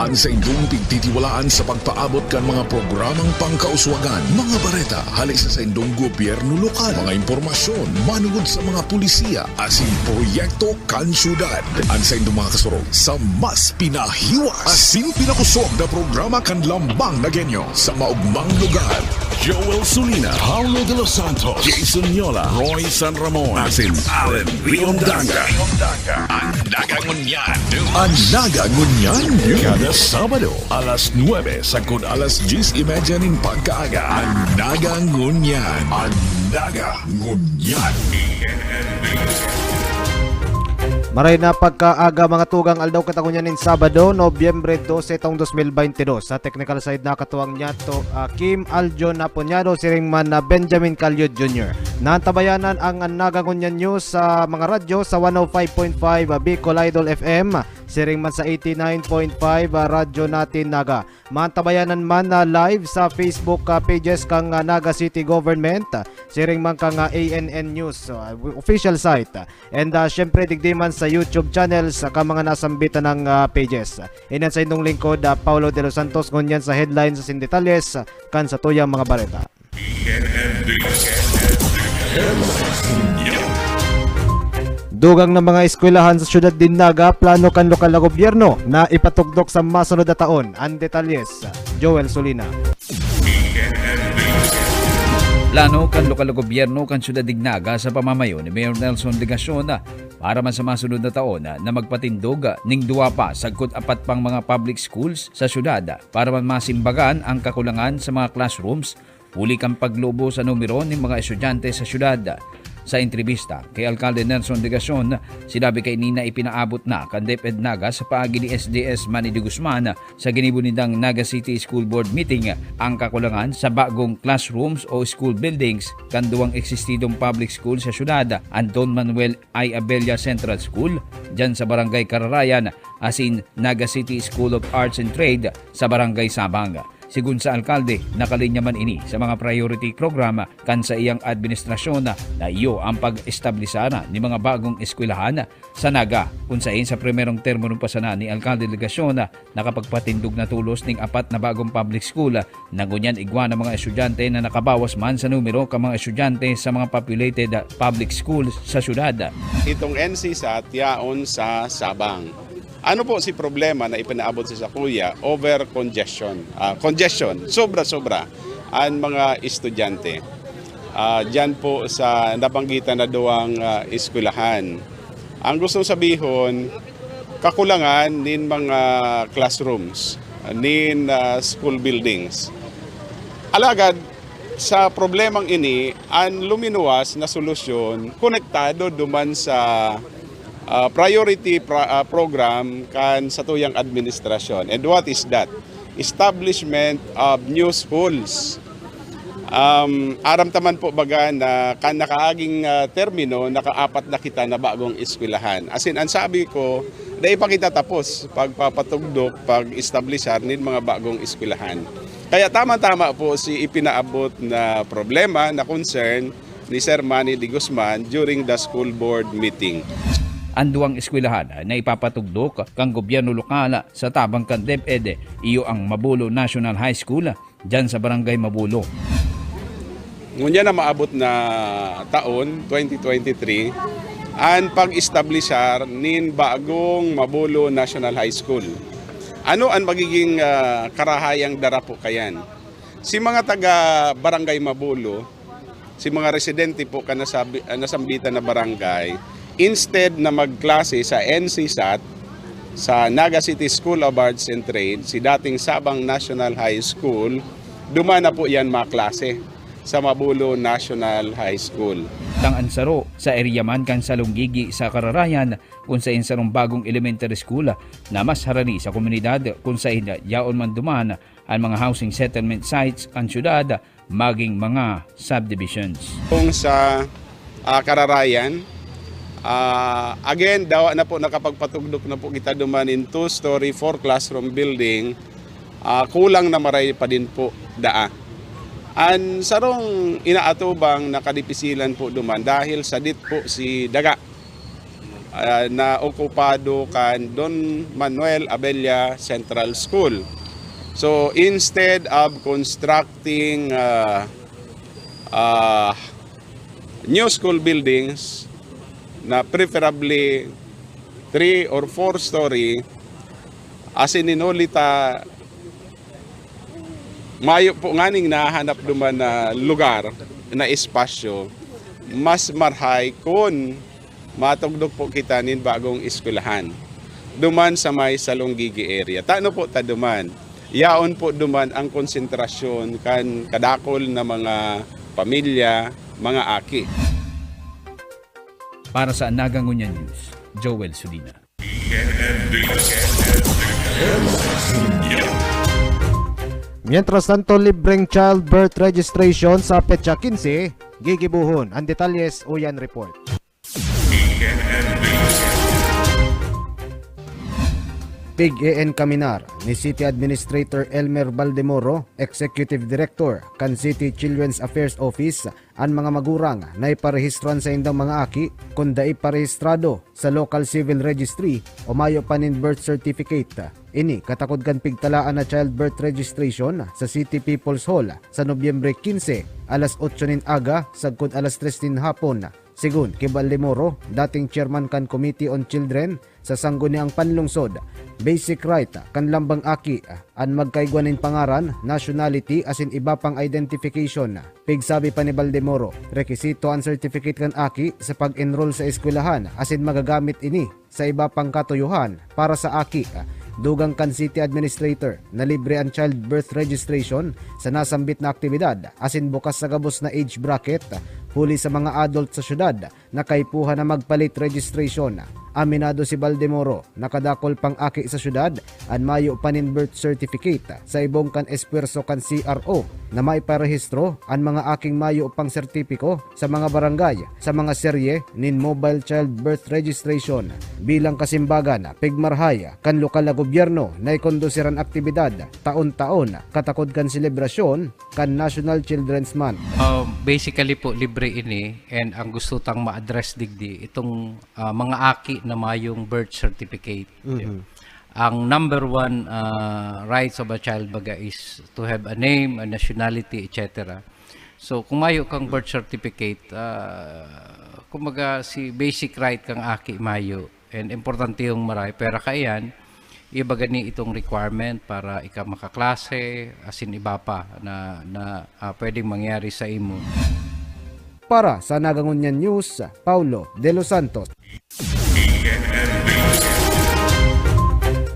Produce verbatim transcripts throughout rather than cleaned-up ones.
An saindong pigtitiwalaan sa pagpaabot kan mga programang pangkauswagan, mga bareta hale sa saindong gobyerno lokal, mga impormasyon manungod sa mga pulisiya, asin proyekto kan syudad. An saindong mga kasurog sa mas pinahiwas asin pinakosog na programa kan Lambang na Genyo sa maogmang lugar. Joel Sulina, Paulo de los Santos, Jason Yola, Roy San Ramon, asin Alan Riondanga. An Naga Ngunyan News. An Naga Ngunyan News. Kada Sabado, alas nuebe sagkod alas dyes y media nin pagkaaga. An Naga Ngunyan. An Naga Ngunyan. Maray na pagkaaga, mga tugang, aldaw kita ngunyan nin Sabado, Nobyembre dose, taong dos mil baynte dos. Sa technical side, nakatuwang niyato, ah, Kim Aljon Aponyado, siring man na Benjamin Calyod Junior. Naantabayanan ang Naga Ngunyan News sa mga radyo sa one oh five point five Bicol Idol F M, siring man sa eighty-nine point five Radyo Natin Naga. Maantabayanan man na live sa Facebook, ah, pages kan, ah, Naga City Government, ah, siring man kan, ah, A N N News, ah, official site, ah, and, ah, syempre, digdi man sa YouTube channels, ah, kan mga nasambitan na, ah, pages. Ini an saindong lingkod, ah, Paulo de los Santos, ngunyan sa headlines asin detalyes, ah, kan satuyang mga bareta. Dugang na mga eskwelahan sa siyudad nin Naga, plano kan lokal na gobyerno na ipatugdok sa masunod na taon. An detalyes, Joel Sulina. Plano kan lokal na gobyerno kan siyudad nin Naga sa pamamayo ni Mayor Nelson Legacion para man sa masunod na taon na magpatindog ning duwa pa sagkod apat pang mga public schools sa siyudad para man masimbagan ang kakulangan sa mga classrooms huli kan paglubo sa numero nin mga estudyante sa siyudad. Sa entrebista ki Alkalde Nelson Legacion, sinabi kaini na ipinaabot na kan DepEd Naga sa paagi ni S D S Manny de Guzman sa ginibo nindang Naga City School Board meeting ang kakulangan sa bagong classrooms o school buildings kan duwang eksistidong public school sa siyudad, an Don Manuel I. Abella Central School, dyan sa Barangay Kararayan, asin Naga City School of Arts and Trade sa Barangay Sabang. Sigon sa alkalde, nakalinya man ini sa mga priority program kan saiyang administrasyon na iyo ang pag-establisar nin mga bagong eskwelahan sa Naga, kun saen sa primerong termino pa sana ni Alkalde Legacion nakapagpatindog na tolos ning apat na bagong public school na ngunyan igwa na mga estudyante na nakabawas man sa numero kan mga estudyante sa mga populated public schools sa syudad. Itong N C sat yaon sa Sabang. Ano po si problema na ipinaabot sa sakuya? Over congestion. Ah, congestion, sobra-sobra an mga estudyante. Ah, diyan po sa nabanggitan na duwang, ah, eskwelahan. Ang gustong sabihon, kakulangan nin mga classrooms, nin, ah, school buildings. Alagad, sa problemang ini, an luminuwas na solusyon konektado duman sa, ah, priority pro-, ah, program kan satuyang administrasyon. And what is that? Establishment of new schools. Um, aram ta man po baga na kan nakaaging, ah, termino, nakaapat na kita na bagong eskwelahan. As in, ang sabi ko, dai pa kita tapos pagpapatugdok, pag-establishar nin mga bagong eskwelahan. Kaya tama-tama po si ipinaabot na problema, na concern ni Sir Manny de Guzman during the school board meeting. An duwang eskwelahan na ipapatugdok kan gobyerno lokal sa tabang kan DepEd, iyo ang Mabulo National High School, dyan sa Barangay Mabulo. Ngunyan na maabot na taon, twenty twenty-three, an pag-establishar nin bagong Mabulo National High School. Ano an magiging, ah, karahayang dara po kayan? Si mga taga Barangay Mabulo, si mga residente po kan nasabi-, ah, nasambitan na barangay, instead na magklase sa N C sat, sa Naga City School of Arts and Trade, si dating Sabang National High School, duman na po yan maklase sa Mabulo National High School. Tang an saro sa area man kan Salonggigi sa Kararayan, kun saen sarong bagong elementary school na mas harani sa komunidad, kun saen yaon man duman an mga housing settlement sites kan syudad maging mga subdivisions. Kung sa, ah, Kararayan, ah, again, dawa na po nakapagpatugdok na po kita duman nin two-story, four-classroom building, ah, kulang na maray pa din po daa. An sarong inaatubang na kadipisilan po duman dahil sadit po si daga. ah, na okupado kan Don Manuel Abella Central School. So, instead of constructing, ah, ah, new school buildings na preferably three or four story, asin inuli ta mayo po nganing nahanap duman na lugar, na espasyo, mas marhay kun matugdok po kita nin bagong eskwelahan duman sa may Salonggigi area. Tano po ta duman? Yaon po duman ang konsentrasyon kan kadakol na mga pamilya, mga aki. Para sa Naga Ngunyan News, Joel Sudina. Mientras tanto, libreng childbirth registration sa petsa quince, gigibuhon. Ang detalye sa Uyan Report. Pig-e-enkaminar ni City Administrator Elmer Baldemoro, Executive Director kan City Children's Affairs Office, an mga magurang na iparehistro an saindang mga aki kun dai pa rehistrado sa local civil registry o mayo pa nin birth certificate. Ini katakod kan pigtalaan na childbirth registration sa City People's Hall sa Nobyembre quince, alas otso nin aga sagkod alas tres nin hapon. Segun ki Baldemoro, dating chairman kan Committee on Children sa Sangguniang Panlungsod, basic right kan lambang aki an magkaigwa nin pangaran, nationality asin iba pang identification. Pigsabi pa ni Baldemoro, rekisito an certificate kan aki sa pag-enroll sa eskwelahan asin magagamit ini sa iba pang katuyohan para sa aki. Dugang kan City Administrator na libre an childbirth registration sa nasambit na aktibidad asin bukas sa gabos na age bracket, huli sa mga adult sa syudad na kaipuhan na magpa-late registration. Aminado si Baldemoro na kadakol pang aki sa syudad an mayo pa nin birth certificate. Sa ibong kan espuwerso kan C R O na maiparehistro an mga aking mayo pang sertipiko sa mga barangay sa mga serye nin Mobile Child Birth Registration. Bilang kasimbagan, pigmarhay kan lokal na gobyerno na ikondusir an aktibidad taon-taon katakod kan selebrasyon kan National Children's Month. Uh, basically po, libre ini, and ang gusto tang ma-address digdi, itong uh, mga aki na mayong birth certificate. Mm-hmm. Ang number one uh, rights of a child baga is to have a name, a nationality, et cetera. So kung mayo kang birth certificate, uh, kumbaga si basic right kang aki mayo, and importante yung maray. Pero kaiyan, iba gani itong requirement para ika makaklase, asin iba pa na, na uh, pwedeng mangyari sa imo. Para sa Nagangunyan News, Paulo De Los Santos.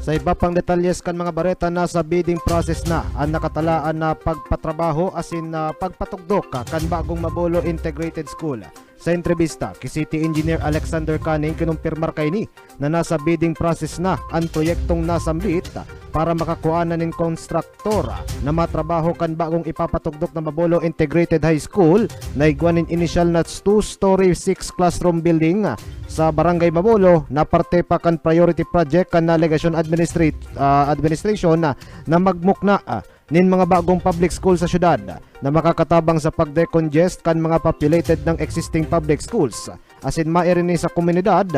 Sa iba pang detalyes kan mga bareta, nasa bidding process na an nakatalaan na pagpatrabaho asin uh, pagpatugdok kan bagong Mabolo Integrated School. Sa entrebista ki City Engineer Alexander Canning, kinumpirmar kaini na nasa bidding process na an proyektong nasambit para makakuha na nin konstraktor na matrabaho kan bagong ipapatugdok na Mabolo Integrated High School na igwa nin inisyal na two-story, six-classroom building sa Barangay Mabolo na parte pa kan priority project kan na Legacion Administrate, uh, Administration na, na magmukna uh, nin mga bagong public school sa syudad na makakatabang sa pag-decongest kan mga populated ng existing public schools. Asin mairini sa komunidad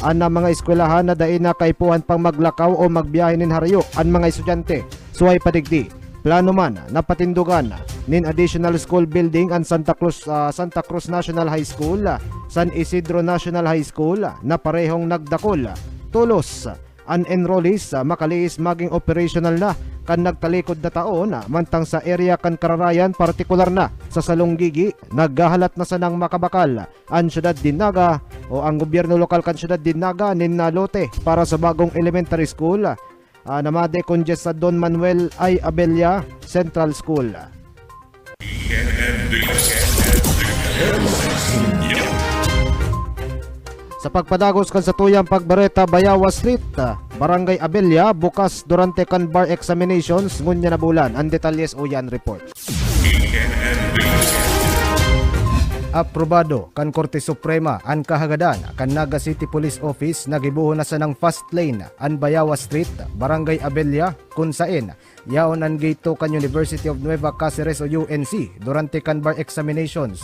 an mga eskwelahan na dai na kaipuhan pang maglakaw o magbiyahe nin harayo an mga estudyante. Suway pa digdi, plano man na patindogan nin additional school building an Santa Cruz, uh, Santa Cruz National High School, San Isidro National High School na parehong nagdakol. Tolos an enrollees, ah, makalihis magin operasyonal na kan nagtalikod na taon, ah, mantang sa area kan kararayan, partikular na sa Salonggigi, naghahalat na sanang makabakal an syudad nin Naga o ang gobyerno lokal kan syudad nin Naga nin, ah, lote para sa bagong elementary school, ah, na madecongest sa Don Manuel I. Abella Central School. Sa pagpadagos kan satuyang pagbareta, Bayawa Street, Barangay Abella, bukas durante kan bar examinations ngunyan na bulan. Ang detalyes uyan report. Aprobado kan Korte Suprema an kahagadan kan Naga City Police Office na gibohon na sanang fast lane an Bayawa Street, Barangay Abella, kun saen yaon an gate two kan University of Nueva Caceres o U N C durante kan bar examinations.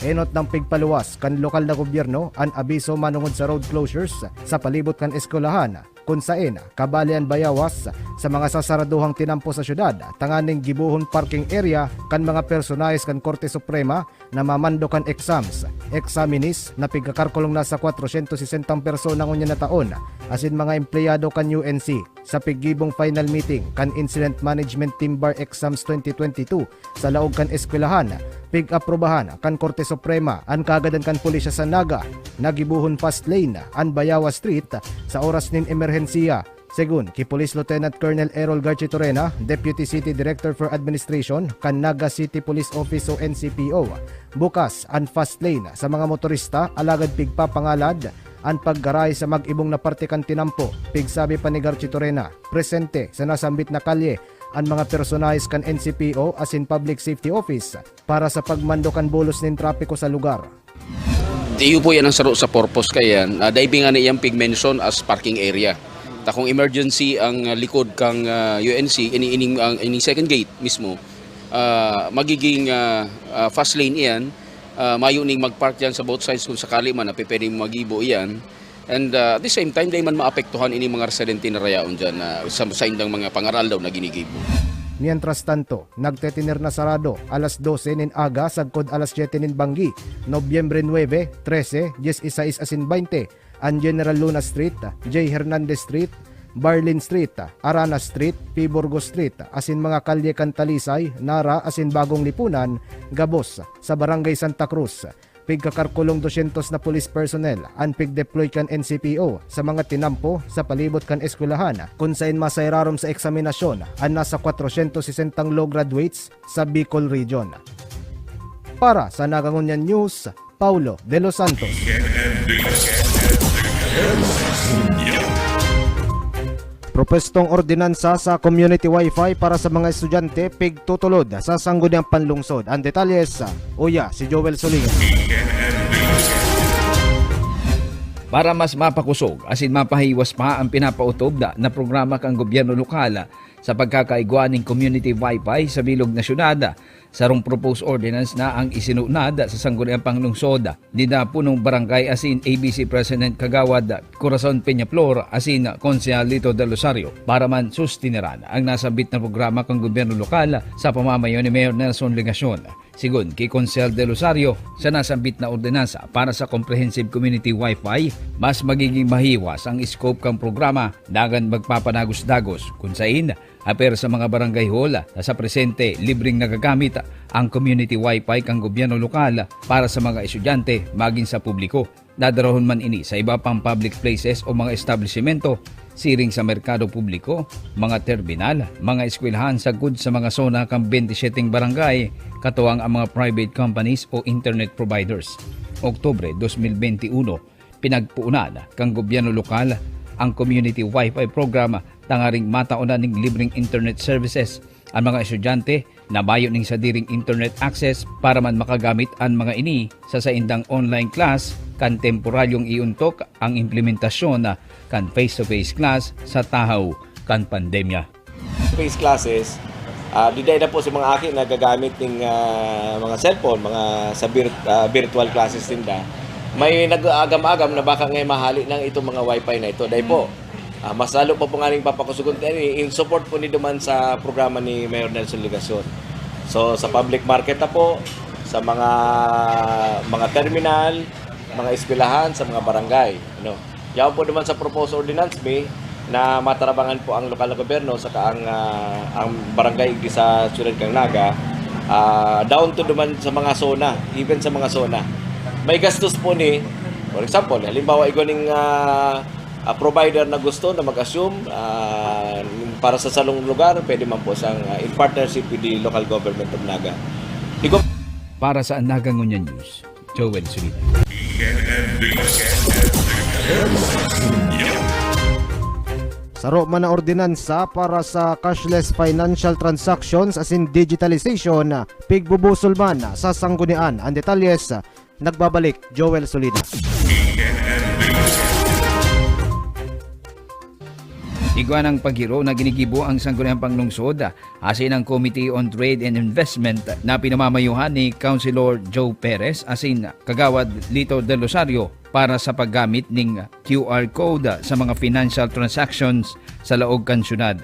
Enot nang pigpaluwas kan lokal na gobyerno an abiso manongod sa road closures sa palibot kan eskwelahan, kun saen kabali an Bayawas sa mga sasaradohang tinampo sa syudad tanganing gibohon parking area kan mga personahes kan Korte Suprema na mamando kan exams, examinees na pigkakarkulong na sa kwatrosyentos sesentang persona ngunyan na taon, asin mga empleyado kan U N C. Sa piggibong final meeting kan Incident Management Team Bar Exams twenty twenty-two sa laog kan eskwelahan, pig-aprubahan kan Korte Suprema an kagadan kan pulisya sa Naga na gibohon fast lane an Bayawa Street sa oras nin emerhensiya. Segun ki Police Lieutenant Colonel Errol Garchitorena, Deputy City Director for Administration kan Naga City Police Office o N C P O, bukas an fast lane sa mga motorista alagad pigpapangalad an paggarahe sa mag-ibong na parte kan tinampo. Pigsabi pa ni Garchitorena, presente sa nasambit na kalye an mga personahes kan N C P O asin Public Safety Office para sa pagmando kan bulos nin trapiko sa lugar. Iyo po yan ang saro sa purpose kaiyan. Ah, dai bi ngani iyang pig-mention as parking area. Ta kung emergency ang, ah, likod kang, ah, U N C, ini, ining, ang, ining second gate mismo, ah, magiging, ah, ah, fast lane iyan. Ah, mayo ning mag-park diyan sa both sides kung sakali man na pwedeng magibo iyan. And, ah, at the same time, dai man maapektuhan ini mga residente na rayaon diyan na sa, sa indang mga pangaraldaw na ginigibo. Mientras tanto, nagtetener na sarado alas dose nin aga sagkod alas siyete nin banggi, Nobyembre nuebe, trese, dyes y seis asin baynte, an General Luna Street, J. Hernandez Street, Barlin Street, Arana Street, P. Burgos Street, asin mga kalye kan Talisay, Nara asin Bagong Lipunan, gabos sa Barangay Santa Cruz. Pigkakarkulong dosyentos na police personnel an pig-deploy kan N C P O sa mga tinampo sa palibot kan eskwelahan, kun saen masayrarom sa eksaminasyon an nasa kwatrosyentos sesentang law graduates sa Bicol Region. Para sa Naga Ngunyan News, Paulo de los Santos. Propwestong ordinansa sa community wifi para sa mga estudyante pigtutulod sa Sangguniang Panlungsod. Ang detalye sa uya si Joel Soligan. Para mas mapakosog asin mapahiwas pa ang pinapautob na, na programa kan gobyerno lokal sa pagkakaigwa nin community wifi sa bilog na syudad, sarong proposed ordinance na ang isinunad sa Sangguniang Panlungsod. Dinda punong barangay asin A B C President Kagawad Corazon Peñaflor asin Konsehal Lito Del Rosario para man sustineran ang nasambit na programa kan gobyerno lokal sa pamamayo ni Mayor Nelson Legacion. Sigon ki Konsehal Del Rosario, sa nasambit na ordinansa para sa comprehensive community wifi, mas magiging mahiwas ang scope kan programa dangan magpapanagos-dagos kun sain haper sa mga barangay hall na sa presente libreng nagagamit ang community wifi kan gobyerno lokal para sa mga estudyante magin sa publiko. Dadarahon man ini sa iba pang public places o mga establisimento, siring sa merkado publiko, mga terminal, mga eskwelahan sagkod sa mga sona kan bente syeteng barangay, katuwang ang mga private companies o internet providers. Oktubre dos mil benti uno, pinagpoonan kan gobyerno lokal ang Community Wi-Fi Program tangaring mataonan ning libreng internet services an mga estudyante na mayo ning sadiring internet access para man makagamit an mga ini sa saindang online class kan temporaryong iontok ang implementasyon kan face-to-face class sa tahaw kan pandemya. Face classes, ah, diday na po sa mga aki nagagamit ning, ah, mga cellphone, mga sa vir-, ah, virtual classes ninda. May nag-aagam-agam na baka ngay mahali nang itong mga wifi na ito. Dahil po, ah, mas lalo pa po nga ning papakusugon tayo in support po ni duman sa programa ni Mayor Nelson Legacion. So, sa public market na po, sa mga, mga terminal, mga eskwelahan, sa mga barangay, no? Yaon po naman sa proposed ordinance mi na matarabangan po ang lokal na gobyerno saka ang, ah, ang barangay igdi sa siyudad kan Naga, ah, down to naman sa mga zona, even sa mga zona. May gastos po ni, for example, halimbawa, igwa ning, ah, ah, provider na gusto na mag-assume, ah, para sa salong lugar, pwede man po siyang, ah, in partnership with the local government of Naga. Igwa Para sa Naga Ngunyan News, Joel Solina. Saro man na ordinansa para sa cashless financial transactions asin digitalization, pigbubusol man sa sanggunian. Ang detalye sa Nagbabalik, Joel Solina. Igwa ng paghiro na ginigibo ang Sangguniang Panglungsod, asin ang Committee on Trade and Investment na pinamamayohan ni Councilor Joe Perez asin Kagawad Lito Del Rosario para sa paggamit ning Q R code sa mga financial transactions sa laog kan syudad.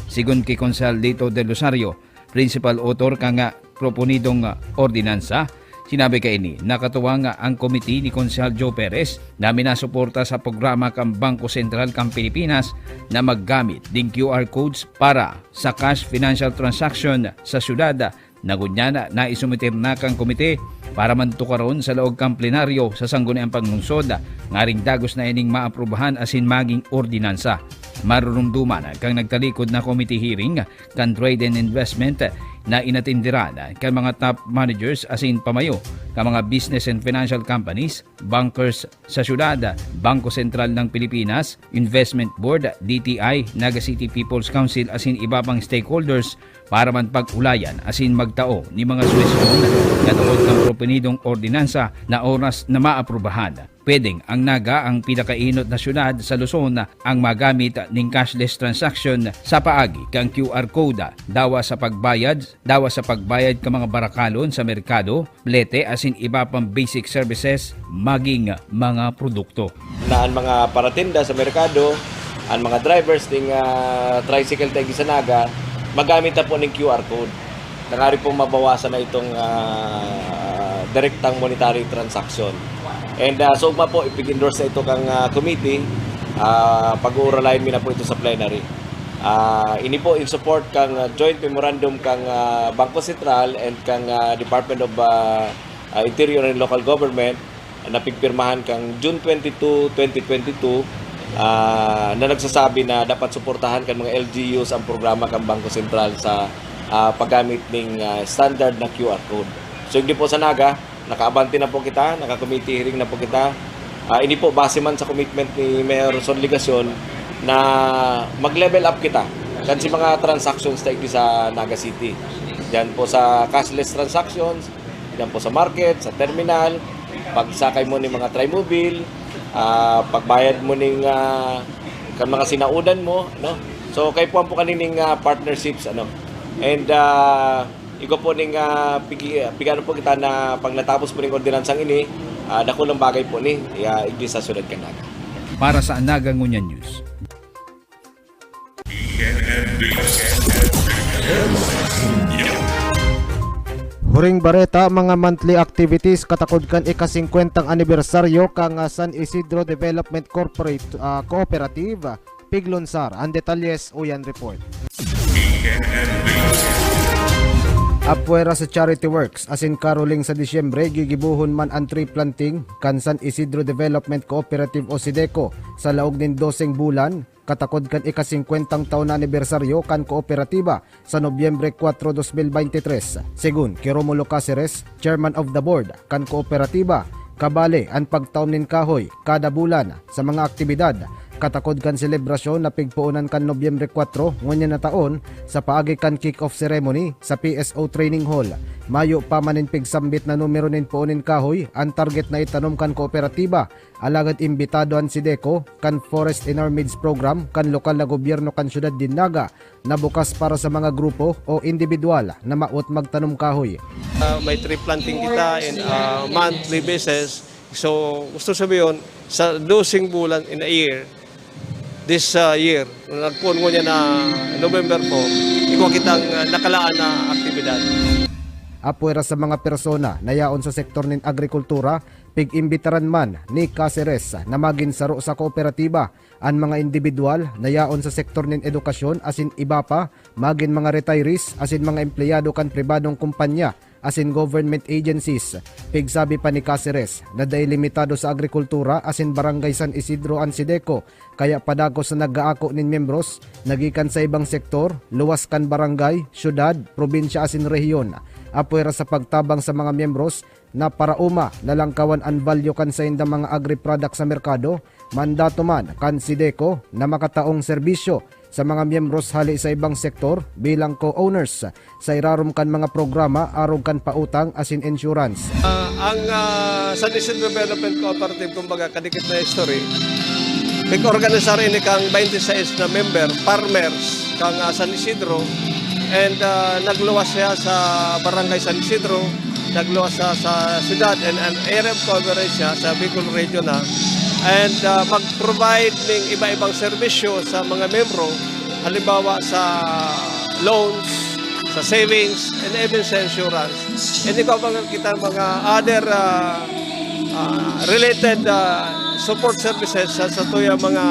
Sigon ki Konsehal Lito Del Rosario, principal author kan proponidong ordinansa, sinabi kaini na katuwang ang komite ni Konsehal Joe Perez na minasuporta sa programa kan Bangko Sentral kan Pilipinas na maggamit nin Q R codes para sa cash financial transaction sa syudad. Ngunyan, naisumiter na kan komite para man tukaron sa laog kan plenaryo sa Sangguniang Panglungsod, ngaring dagos na ining maaprubahan asin magin ordinansa. Marurumduman kan nagtalikod na committee hearing kan Trade and Investment na inatenderan kan mga top managers asin pamayo kan mga business and financial companies, bankers sa syudad, Bangko Sentral ng Pilipinas, Investment Board, D T I, Naga City People's Council asin iba pang stakeholders para man pag-ulayan asin magtao ni mga suhestyon na tungod kan proponidong ordinansa na oras na maaprubahan. Pwedeng ang Naga ang pinakainot na syudad sa Luzon ang magamit ning cashless transaction sa paagi kan Q R code, dawa sa pagbayad, dawa sa pagbayad kan mga barakalon sa merkado, plete asin iba pang basic services maging mga produkto. Na an mga paratinda sa merkado, an mga drivers ning, ah, tricycle ta igdi sa Naga, magamit na po ning Q R code. Tanganing po mabawasan na itong, ah, direktang monetary transaction. And, ah, sa ugma po, ipig-endorse na ito kang, ah, committee, ah, pag-uuralayan mi na po ito sa plenary. Ah, ini po in support kang, ah, joint memorandum kang, ah, Bangko Sentral and kang, ah, Department of, ah, ah, Interior and Local Government na pigpirmahan kang June twenty-two, twenty twenty-two, ah, na nagsasabi na dapat suportahan kan mga L G Us ang programa kan Bangko Sentral sa, ah, paggamit ning, ah, standard na Q R code. So, igdi po sa Naga, nakaabante na po kita, naka-committee hearing na po kita. Ah, ini po, base man sa commitment ni Mayor Son Legacion na mag-level up kita kan si mga transactions ta igdi sa Naga City. Diyan po sa cashless transactions, diyan po sa market, sa terminal, pagsakay mo ning mga trimobile, ah, pagbayad mo ning, ah, kan mga sinaodan mo, no? So, kaipuhan po kanining, ah, partnerships, ano? And, ah, igwa po ning, ah, pigi-, pigano po kita na pag natapos po ning ordinansang ini, ah, dakulang bagay po ni, ah, igdi sa syudad kan Naga. Para sa Naga Ngunyan News. Huring bareta, mga monthly activities katakod kan ika-singkwentang anibersaryo kan, ah, San Isidro Development Corporate, ah, Cooperative, piglunsar. Ang detalyes, uyan report. Apwera sa charity works asin caroling sa Disyembre, gigibohon man an tree planting kan San Isidro Development Cooperative o SIDECO sa laog nin doseng bulan, katakod kan ika-singkwentang taon na anibersaryo kan kooperatiba sa Nobyembre kwatro, dos mil baynte tres. Segun ki Romulo Caceres, Chairman of the Board kan kooperatiba, kabale an pagtaom nin kahoy kada bulan sa mga aktibidad katakod kan selebrasyon na pigpoonan kan Nobyembre kwatro ngunyan na taon sa paagi kan kick-off ceremony sa P S O Training Hall. Mayo pa man nin pigsambit na numero nin poon nin kahoy an target na itanom kan kooperatiba, alagad imbitado an SIDECO kan Forest in Our Midst program kan lokal na gobyerno kan syudad nin Naga na bukas para sa mga grupo o indibidwal na mawot magtanom kahoy. Ah, may tree planting kita in, ah, monthly basis. So, gusto sabihin, sa doseng bulan in a year, this, ah, year, nagpoon ngunyan na November four, igwa kitang, ah, nakalaan na aktibidad. Apwera sa mga persona na yaon sa sektor nin agrikultura, pig-imbitaran man ni Caceres na magin saro sa kooperatiba an mga indibidwal na yaon sa sektor nin edukasyon asin iba pa, magin mga retirees asin mga empleyado kan pribadong kumpanya asin government agencies. Pigsabi pa ni Caceres na dai limitado sa agrikultura asin Barangay San Isidro an SIDECO, kaya padagos na nag-aako nin miyembros na gikan sa ibang sektor, luwas kan barangay, syudad, probinsya asin rehiyon. Apwera sa pagtabang sa mga miyembros, na paraoma na langkawan an value kan saindang mga agri-products sa merkado, mandato man kan SIDECO na makataong serbisyo sa mga miyembros hali sa ibang sektor bilang co-owners sa irarom kan mga programa arog kan pautang asin insurance. Ah, ang, ah, San Isidro Development Cooperative, kumbaga, kadikit na history. Nag-organisar ini kang twenty-six na member, farmers, kang, ah, San Isidro. And, ah, nagluwas siya sa Barangay San Isidro, nagluwas sa, sa siyudad, and an area of coverage niya sa Bicol Region na. And, ah, mag-provide ning iba-ibang serbisyo sa mga membro, halimbawa sa loans, sa savings, and even sa insurance. And iba pa nga kita mga other, ah, ah, related, ah, support services sa, sa tuyang mga,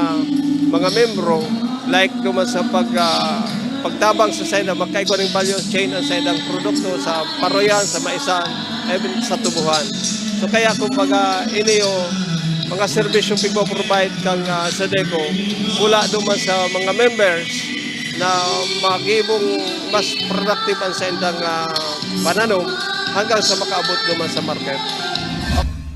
mga membro, like duman sa pag, ah, pagtabang sa saida, magkaigwa ning value chain ang saidang produkto sa paroyan, sa maisan, even sa tubuhan. So kaya kumbaga, ini yung mga serbisyo pigpo-provide kang, ah, SADECO mula duman sa mga members na magibong mas productive ang saindang, ah, pananom hanggang sa makaabot duman sa market.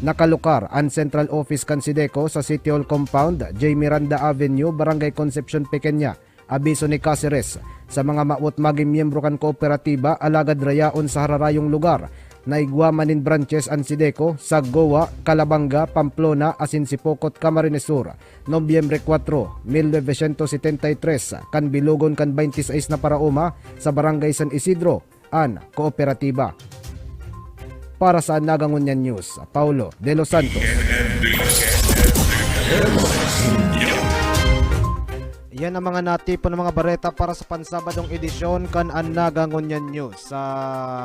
Nakalukar an central office kan SADECO sa City Hall Compound, J Miranda Avenue, Barangay Concepcion Pequeña. Abiso ni Caceres, sa mga mawot magin miyembro kan kooperatiba alagad rayaon sa hararayong lugar, naigwa man nin branches an SADECO sa Goa, Calabanga, Pamplona asin Sipocot, Camarines Sur. Nobyembre kuwatro, mil novecientos setenta y tres, kan bilogon kan twenty-six na paraoma sa Barangay San Isidro, an kooperatiba. Para sa Naga Ngunyan News, Paulo de los Santos. Yan ang mga natipon ng mga bareta para sa pansabadong edisyon kan Naga Ngunyan News. Sa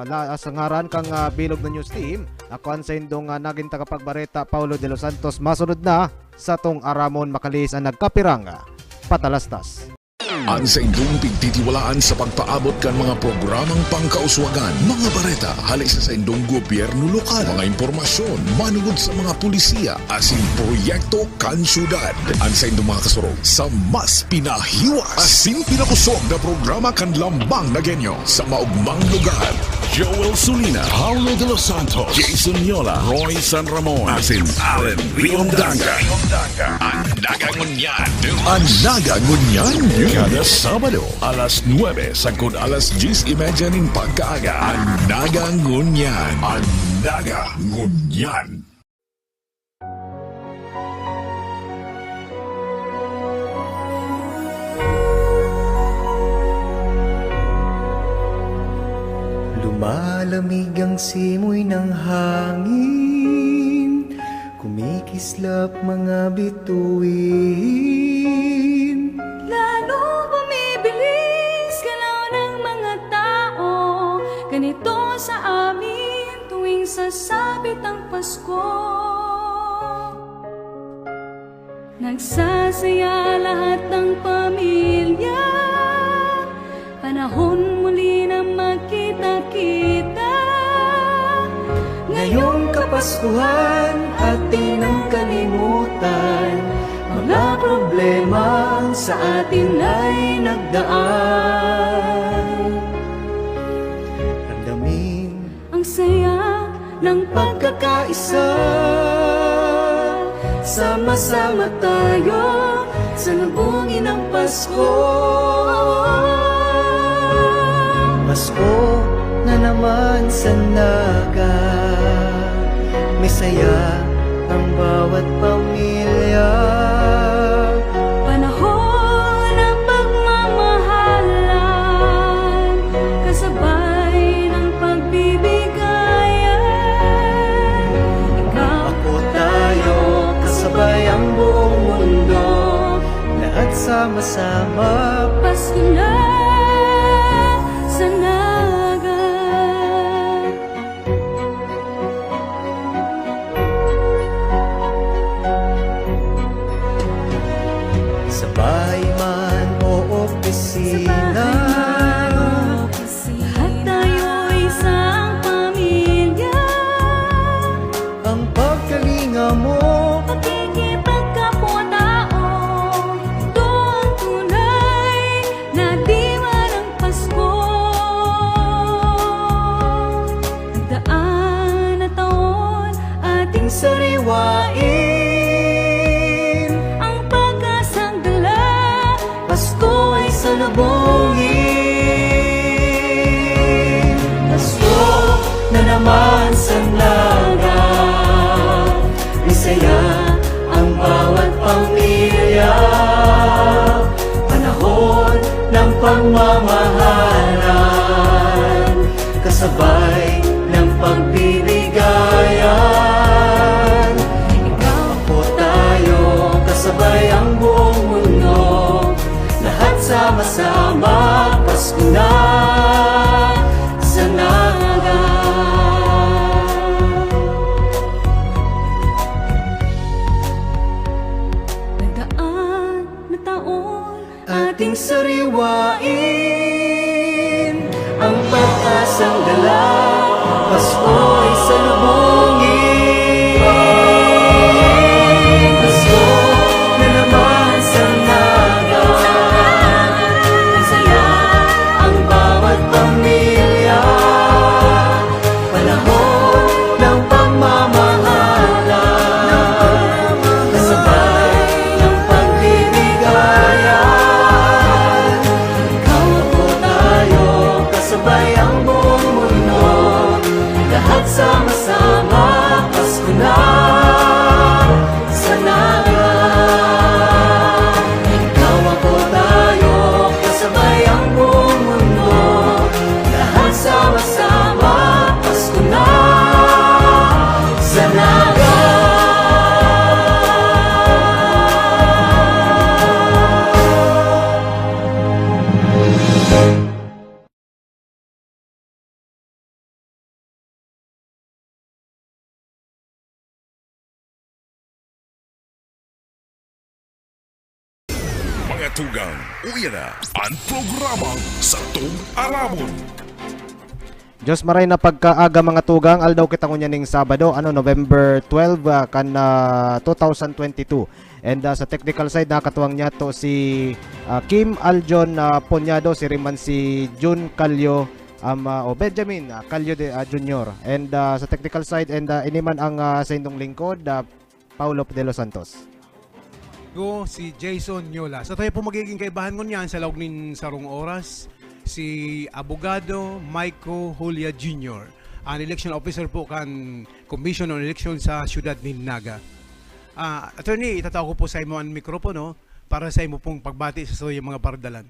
la-, sa ngaran kang, ah, bilog na news team, ako an saindong, ah, nagin tagapagbareta, Paulo de los Santos. Masunod na sa tong aramon makalihis an nagkapirang, ah, patalastas. An saindong pigtitiwalaan sa pagpaabot kan mga programang pangkauswagan, mga bareta hali sa saindong gobyerno lokal, mga impormasyon manungod sa mga polisiya asin proyekto kan syudad. An saindong mga kasurog sa mas pinahiwas asin pinakusog na programa kan Lambang na Genyo sa maogmang lugar. Joel Sulina, Paulo de los Santos, Jason Yola, Roy San Ramon, asin Allen Riondaga. An Naga Ngunyan. An Naga Ngunyan News. Kada Sabado, alas nuebe sagkod alas dyes y media nin pagkaaga. An Naga Ngunyan. An Naga Ngunyan. Lumalamig ang simoy ng hangin, kumikislap mga bituin. Lalo bumibilis galaw ng mga tao, ganito sa amin tuwing sasapit ang Pasko. Nagsasaya lahat ng pamilya, panahon muli na magkita-kita. Ngayong Kapaskuhan, atin nang kalimutan mga problemang sa atin ay nagdaan. Ramdamin ang saya ng pagkakaisa. Sama-sama tayo salubungin ang Pasko. Pasko na naman sa Naga, may saya ang bawat pamilya. Panahon ng pagmamahalan, kasabay ng pagbibigayan. Ikaw, ako, tayo, kasabay ang buong mundo, lahat sama-sama. Pasko na sa Naga. Sa bahay man o opisina, lahat tayo isang pamilya. Ang pagkalinga mo, pakikipagkapwa-tao, ito ang tunay na diwa ng Pasko. Nagdaan na taon, ating sariwain ang pag-asang dala. Pasko ay Naman sa naga, masaya ang bawat pamilya. Panahon ng pagmamahalan, kasabay ng pagbibigayan. Ikaw, ako, tayo, kasabay ang buong mundo. Lahat sama-sama, Pasko na sa Naga. Nagaan na taon, ating sariwain ang pag-asang dala, Pasko'y salubungin. Pasko na naman sa Naga. Masaya ang bawat pamilya. Panahon ng pagmamahalan, kasabay ng pagbibigayan. Ikaw, ako, tayo, kasabay ang buong mundo. Lahat sama-sama, Pasko na sa Naga. Ikaw, ako, tayo, kasabay ang buong mundo. Lahat sama-sama, Pasko na sa Naga. Mga tugang, uya na an programang Satong Aramon. Diyos maray na pagkaaga, mga tugang, aldaw kita ngunyan ning Sabado, ano, November twelve, ah, kan, ah, two thousand twenty-two. And, ah, sa technical side, nakatuwang niya to si, ah, Kim Aljon, ah, Punyado, si Riman si Jun Calio, um, ah, o Benjamin, ah, Calio de, ah, Junior. And, ah, sa technical side, and, ah, ini man ang, ah, saindong lingkod, ah, Paulo de los Santos. Ko si Jason Nyola. Sa tayo po magiging kaibahan ngunyan sa laog nin sarong oras, si Abogado Maiko Julia Junior, an election officer po kan Commission on Election sa siyudad nin Naga. Ah, attorney, itatao ko po sa imo an mikropono para sa imo pong pagbati sa satuyang mga paradalan.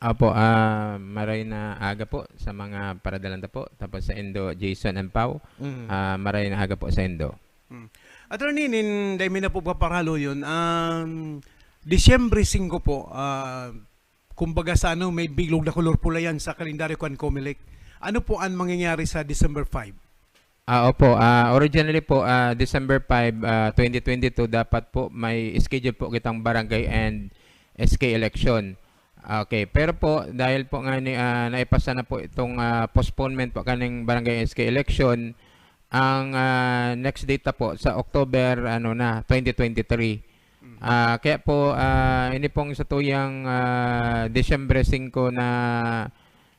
Apo, ah, maray na aga po sa mga paradalan ta po. Tapos sa indo, Jason and Pau, Mm. ah, maray na aga po sa indo. Mm. Attorney, nin, dai mi na po paparalo yun. Um, Disyembre singko po, ah, kumbaga sa ano, may bilog na kolor pula yan sa kalendaryo kan Comelec. Ano po ang mangyayari sa December five? Ah, opo. Ah, originally po, ah, December five, ah, twenty twenty-two, dapat po may schedule po kitang barangay and S K election. Okay, pero po, dahil po nga ni, ah, naipasa na po itong, ah, postponement po kaning barangay S K election, ang, ah, next date na po sa October, ano na, twenty twenty-three. Mhm. Ah, kaya po, ah, ini pong satuyang, ah, Disyembre singko na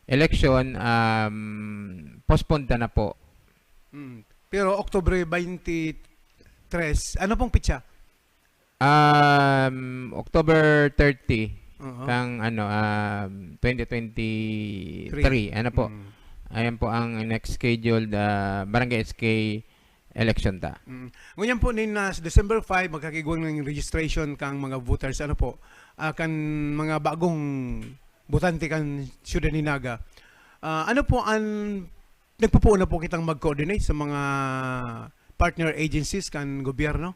election, um, postponed na, na po. Mm. Pero Oktubre twenty-three, ano pong petsa? Um, October thirty Oo. kang, ano, um, twenty twenty-three. Three. Ano po? Mm. Ayan po ang next scheduled, ah, Barangay S K election ta. Mm. Ngunyan po, nin, ah, December five, magkakaigwa nin registration kang mga voters. Ano po? Ah, kan mga bagong botante kan siyudad ni Naga. Ah, ano po ang nagpupuon na po kitang mag-coordinate sa mga partner agencies kan gobyerno?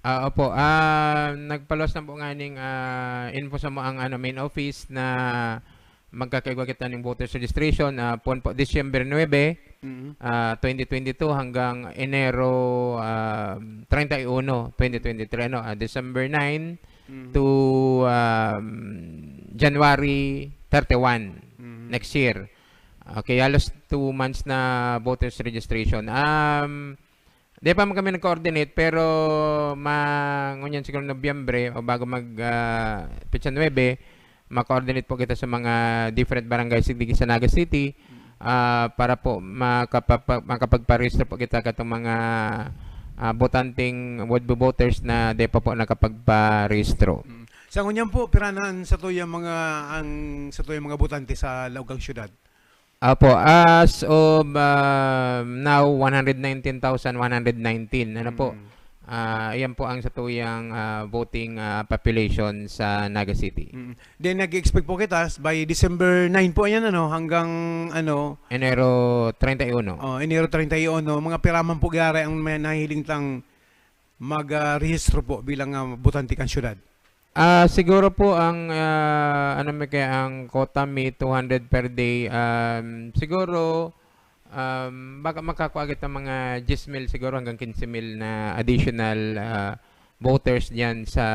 Ah, opo. Ah, nagpaluwas na po nganing, ah, info sa mga, ano, main office na magkakaigwa kita ning voters registration, ah, puon po Disyembre nuebe, Mm. ah, twenty twenty-two hanggang Enero, ah, treinta y uno, twenty twenty-three, ano, ah, December nine Mm. to, um, January thirty-one Mm. next year. Okay, halos two months na voters registration. Um, di pa man kami nag-coordinate, pero ma-, ngunyan siguro Nobyembre o bago mag, ah, petsa nuebe, ma-coordinate po kita sa mga different barangays digdi sa Naga City, ah, para po makapapa-, makapagparehistro po kita katong mga, ah, botanteng would-be voters na di pa po nakapagparehistro. Mm. Sa ngunyan po, pira na ang satuyang mga, ang satuyang mga botante sa laog kan siyudad? Apo, as of, ah, now, one hundred nineteen thousand one hundred nineteen. Ano po? Mm. Ah, ayan po ang satuyang, ah, voting, ah, population sa Naga City. Mm. Then, nag-expect po kita s-, by December nine po yan, ano, hanggang, ano, Enero treinta y uno. Oh, Enero treinta y uno. Mga piraman po gari ang may nahihiling tang mag, ah, rehistro po bilang, ah, botante kan syudad? Ah, siguro po ang, ah, ano mi kaya, ang quota mi two hundred per day. Um, siguro, um, baka makakua kita mga diyes mil siguro hanggang kinse mil na additional, ah, voters diyan sa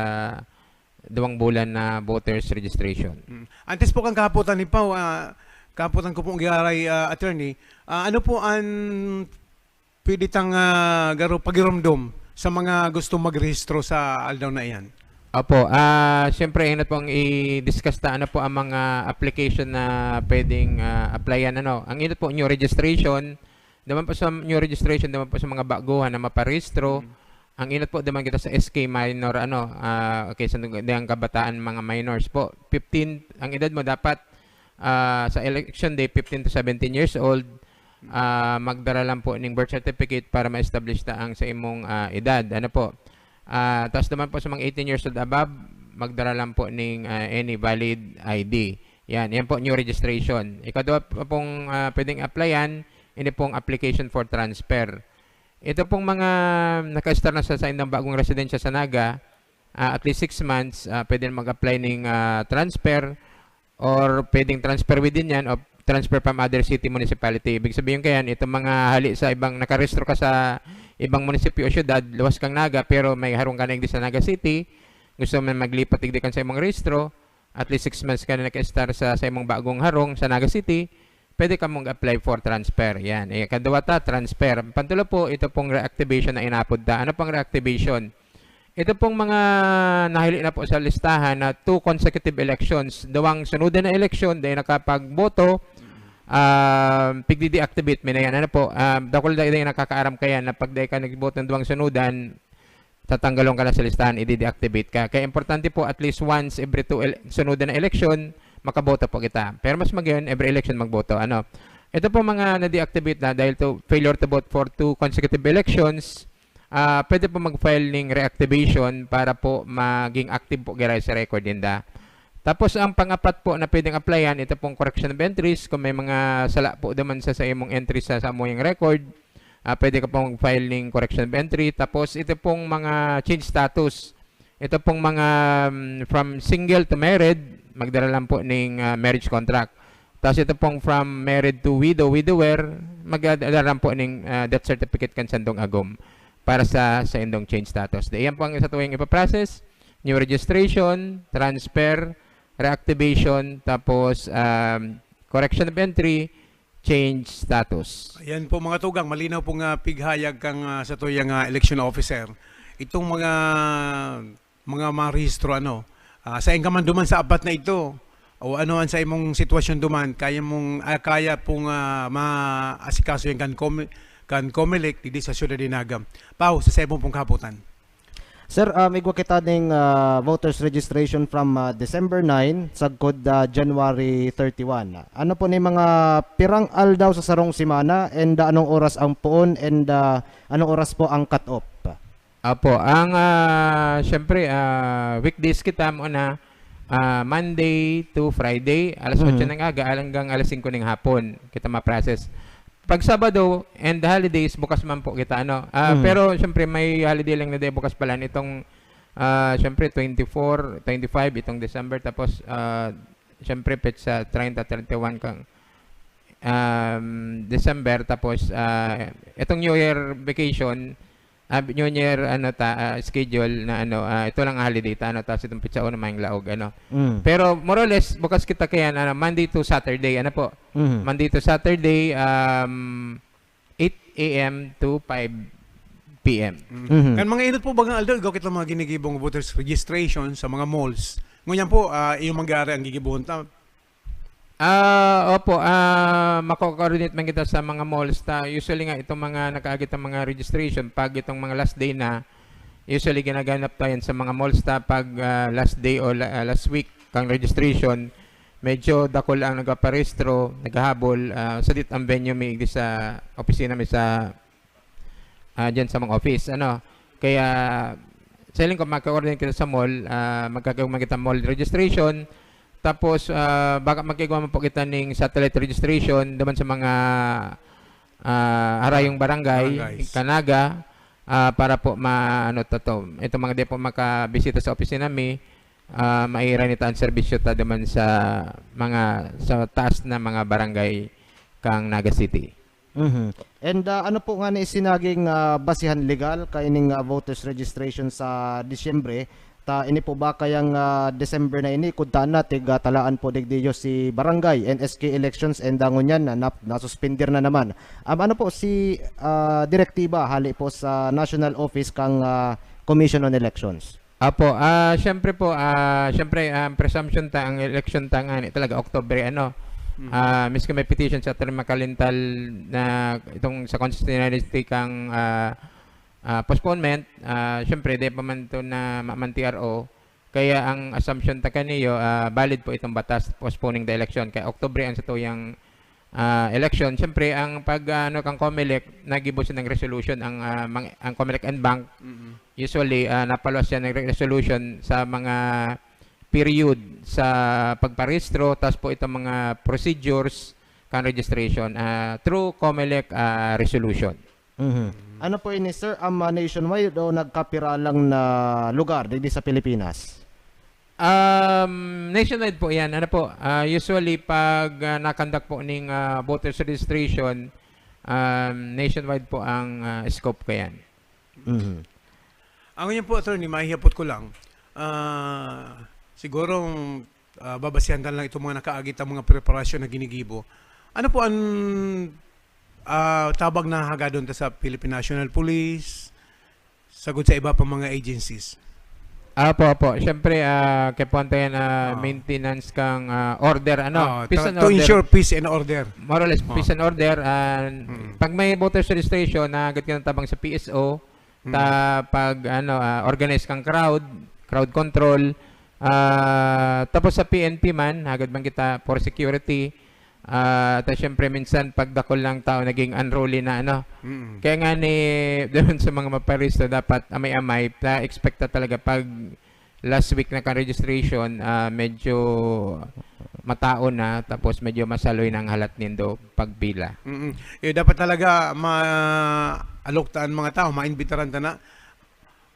duwang bulan na voters registration. Mm. Antes po kan kahapotan ni Pao, ah, kahapotan ko pong giaray, ah, attorney, ah, ano po an pwede tang, ah, garo pagiromdom sa mga gustong magrehistro sa aldaw na iyan? Opo, ah, siyempre, inot pong i-discuss ta, ano po ang mga application na pwedeng, ah, applyan, ano? Ang inot po, new registration, naman po sa new registration, naman po sa mga baguhan na maparehistro. Mm. Ang inot po, naman kita sa S K minor, ano, ah, okay, sa nung-, diyang kabataan, mga minors po. Fifteen, ang edad mo dapat, ah, sa election day, fifteen to seventeen years old, ah, magdara lang po ning birth certificate para ma-establish ta ang sa imong, ah, edad. Ano po? Ah, tapos naman po sa mga eighteen years old above, magdara lang po ning, ah, any valid I D. Yan, yan po, new registration. Ikadwa po pong, ah, pwedeng applyan, ini pong application for transfer. Ito pong mga naka-start na sa, sa inyong bagong residensya sa Naga, ah, at least six months, ah, pwede na mag-apply ning, ah, transfer or pwedeng transfer within yan o transfer from other city municipality. Ibig sabihin kayan, itong mga hali sa ibang, nakarehistro ka sa ibang munisipyo o syudad, luwas kang Naga, pero may harong ka na digdi sa Naga City, gusto mo maglipat digdi kan sa imong rehistro, at least six months ka na naka-start sa, sa imong bagong harong sa Naga City, pwede ka mag-apply for transfer. Yan. Eh, kadwa ta, transfer. Pantulo po, ito pong reactivation na inapod ta. Ano pang reactivation? Ito pong mga nahili na po sa listahan na two consecutive elections, duwang sunudan na eleksyon, dahil nakapagboto, ah, pigdi-deactivate mi na yan. Ano po, ah, dakul na, na nakakaaram kaya na pag dahil ka nagboto ng duwang sunudan, tatanggalon ka na sa listahan, i-deactivate ka. Kaya importante po, at least once every two ele-, sunudan na eleksyon, makaboto po kita. Pero mas magayon, every election magboto. Ano? Ito po mga na-deactivate na dahil to failure to vote for two consecutive elections, ah, pwede po mag-file ning reactivation para po maging active po giray sa record ninda. Tapos ang pang-apat po na pwedeng applyan, ito pong correction of entries. Kung may mga sala po naman sa, sa imong entry sa, sa imong record, ah, pwede ka pong mag-file ning correction of entry. Tapos ito pong mga change status. Ito pong mga, mm, from single to married, magdara lang po ning, ah, marriage contract. Tapos ito pong from married to widow, widower, magdara lang po ning, ah, death certificate kan sandong agom para sa, sa indong change status. Di, yan po ang sa tuwing ipaprocess, new registration, transfer, reactivation, tapos, um, correction of entry, change status. Ayan po, mga tugang, malinaw pong, ah, pighayag kang, ah, sa tuyang, ah, election officer. Itong mga, mga marehistro, ano, ah, saen ka man duman sa abat na ito, o ano ang sa imong sitwasyon duman, kaya mong, ah, kaya pong, ah, maasikaso yan kan Com-, kan Comelec, digdi sa Syudad de Naga. Pao, sa saimo pong kahapotan. Sir, um, igwa kita ning, ah, voters registration from, ah, December nine sagkod, ah, January thirty-one. Ano po ni mga pirang aldaw sa sarong semana and, ah, anong oras ang poon and, ah, anong oras po ang cut-off? Apo, ang, ah, siyempre, ah, weekdays kita muna, ah, Monday to Friday, alas Mhm. otso ng aga hanggang alas singko ng hapon kita ma-process. Pag Sabado and holidays, bukas man po kita, ano. Ah, Mhm. pero siyempre may holiday lang na di bukas pala nitong, ah, siyempre twenty-four, twenty-five itong December, tapos, ah, siyempre petsa treinta, treinta y uno kang, um, December, tapos, ah, itong New Year vacation, ah, New Year, ano ta, ah, schedule na ano, ah, ito lang holiday ta, ano, tapos itong petsa uno mayong laog, ano. Mm. Pero more or less, bukas kita kaya, ano, Monday to Saturday, ano po? Mhm. Monday to Saturday, um, eight A M to five P M. Mm. Mhm. Kan mga inot po bagang aldaw, igwa kita mga ginigibong voters registration sa mga malls. Ngunyan po, ah, iyo mangyari ang gigibohon ta. Ah, opo, ah, mako-coordinate man kita sa mga malls ta. Usually nga, itong mga nakaagi ta mga registration, pag itong mga last day na, usually ginaganap ta yan sa mga malls ta pag, ah, last day o la-, ah, last week kang registration. medyo dakul ang nagpaparehistro, naghahabol, ah, sadit ang venue mi igdi sa opisina mi sa, ah, diyan sa mga office, ano. Kaya, sa hiling ko, magka-coordinate kita sa mall, ah, magkakaigwa man kita mall registration, tapos, ah, baka magkaigwa man po kita ning satellite registration duman sa mga, ah, harayong barangay, Barangay. Kanaga, ah, para po ma-, ano, tato, itong mga di po makabisita sa opisina mi, ah, maira nita ang serbisyo ta duman sa mga, sa taas na mga barangay kang Naga City. Mhm. And, ah, ano po nga ni isinaging, ah, basihan legal kaining, ah, voters registration sa Disyembre? Ta ini po ba kayang, ah, December na ini, kung taan na, tig, ah, talaan po digdiyo si barangay and S K elections, and, ah, ngunyan na nap-, nasuspender na naman. Um, ano po si, ah, direktiba hali po sa National Office kang, ah, Commission on Elections? Apo, ah, siyempre po, ah, siyempre, ang presumption ta, ang election ta ngani talaga Oktubre, ano. Mm. Ah, miski may petition sa Attorney Macalintal na itong sa constitutionality kang, ah, ah, postponement, ah, siyempre, di pa man to na ma-, man T R O. Kaya ang assumption ta kaniyo, ah, valid po itong batas postponing the election. Kaya Oktubre ang satuyang, ah, election. Siyempre, ang pag, ah, ano, kang Comelec, nagibo siya ng resolution ang, ah, mang-, ang Comelec and Bank. Mm. Usually, ah, napaluwas siya ng re-, resolution sa mga period sa pagparehistro, tas po itong mga procedures kan registration, ah, through Comelec, ah, resolution. Mhm. Ano po ini, sir? Am, ah, nationwide o nagkapira lang na lugar digdi sa Pilipinas? Um, nationwide po yan. Ano po, ah, usually pag, ah, nakandak po ning, ah, voters registration, um, nationwide po ang, ah, scope ko yan. Mhm. Ang yun po, attorney, maihapot ko lang. Ah, siguro, ah, babasihan ta lang itong mga nakaagi ta mga preparasyon na ginigibo. Ano po ang, ah, tabang na hagadon ta sa Philippine National Police, sagod sa iba pang mga agencies? Apo, apo. Siyempre, ah, kaipuhan ta yan, ah, Ah. maintenance kang, ah, order, ano? Ah, Peace ta-, and to order. ensure peace and order. More or less, Ah. peace and order. Ah, Mm. pag may voters registration, nahagad ka ng tabang sa P S O, Mm. ta pag, ano, ah, organize kang crowd, crowd control. Ah, tapos sa P N P man, hagad man kita for security. Ah, ta siyempre minsan pag dakul lang tao naging unruly na, ano. Mm. Kaya nga ni, doon sa mga maparehistro, dapat amay-amay, ta expect ta talaga pag last week na kan registration, ah, medyo matao na, tapos medyo masaloy na ang halat nindo pagpila. Mm. Eh, dapat talaga ma-alok ta an mga tao, maimbitaran ta na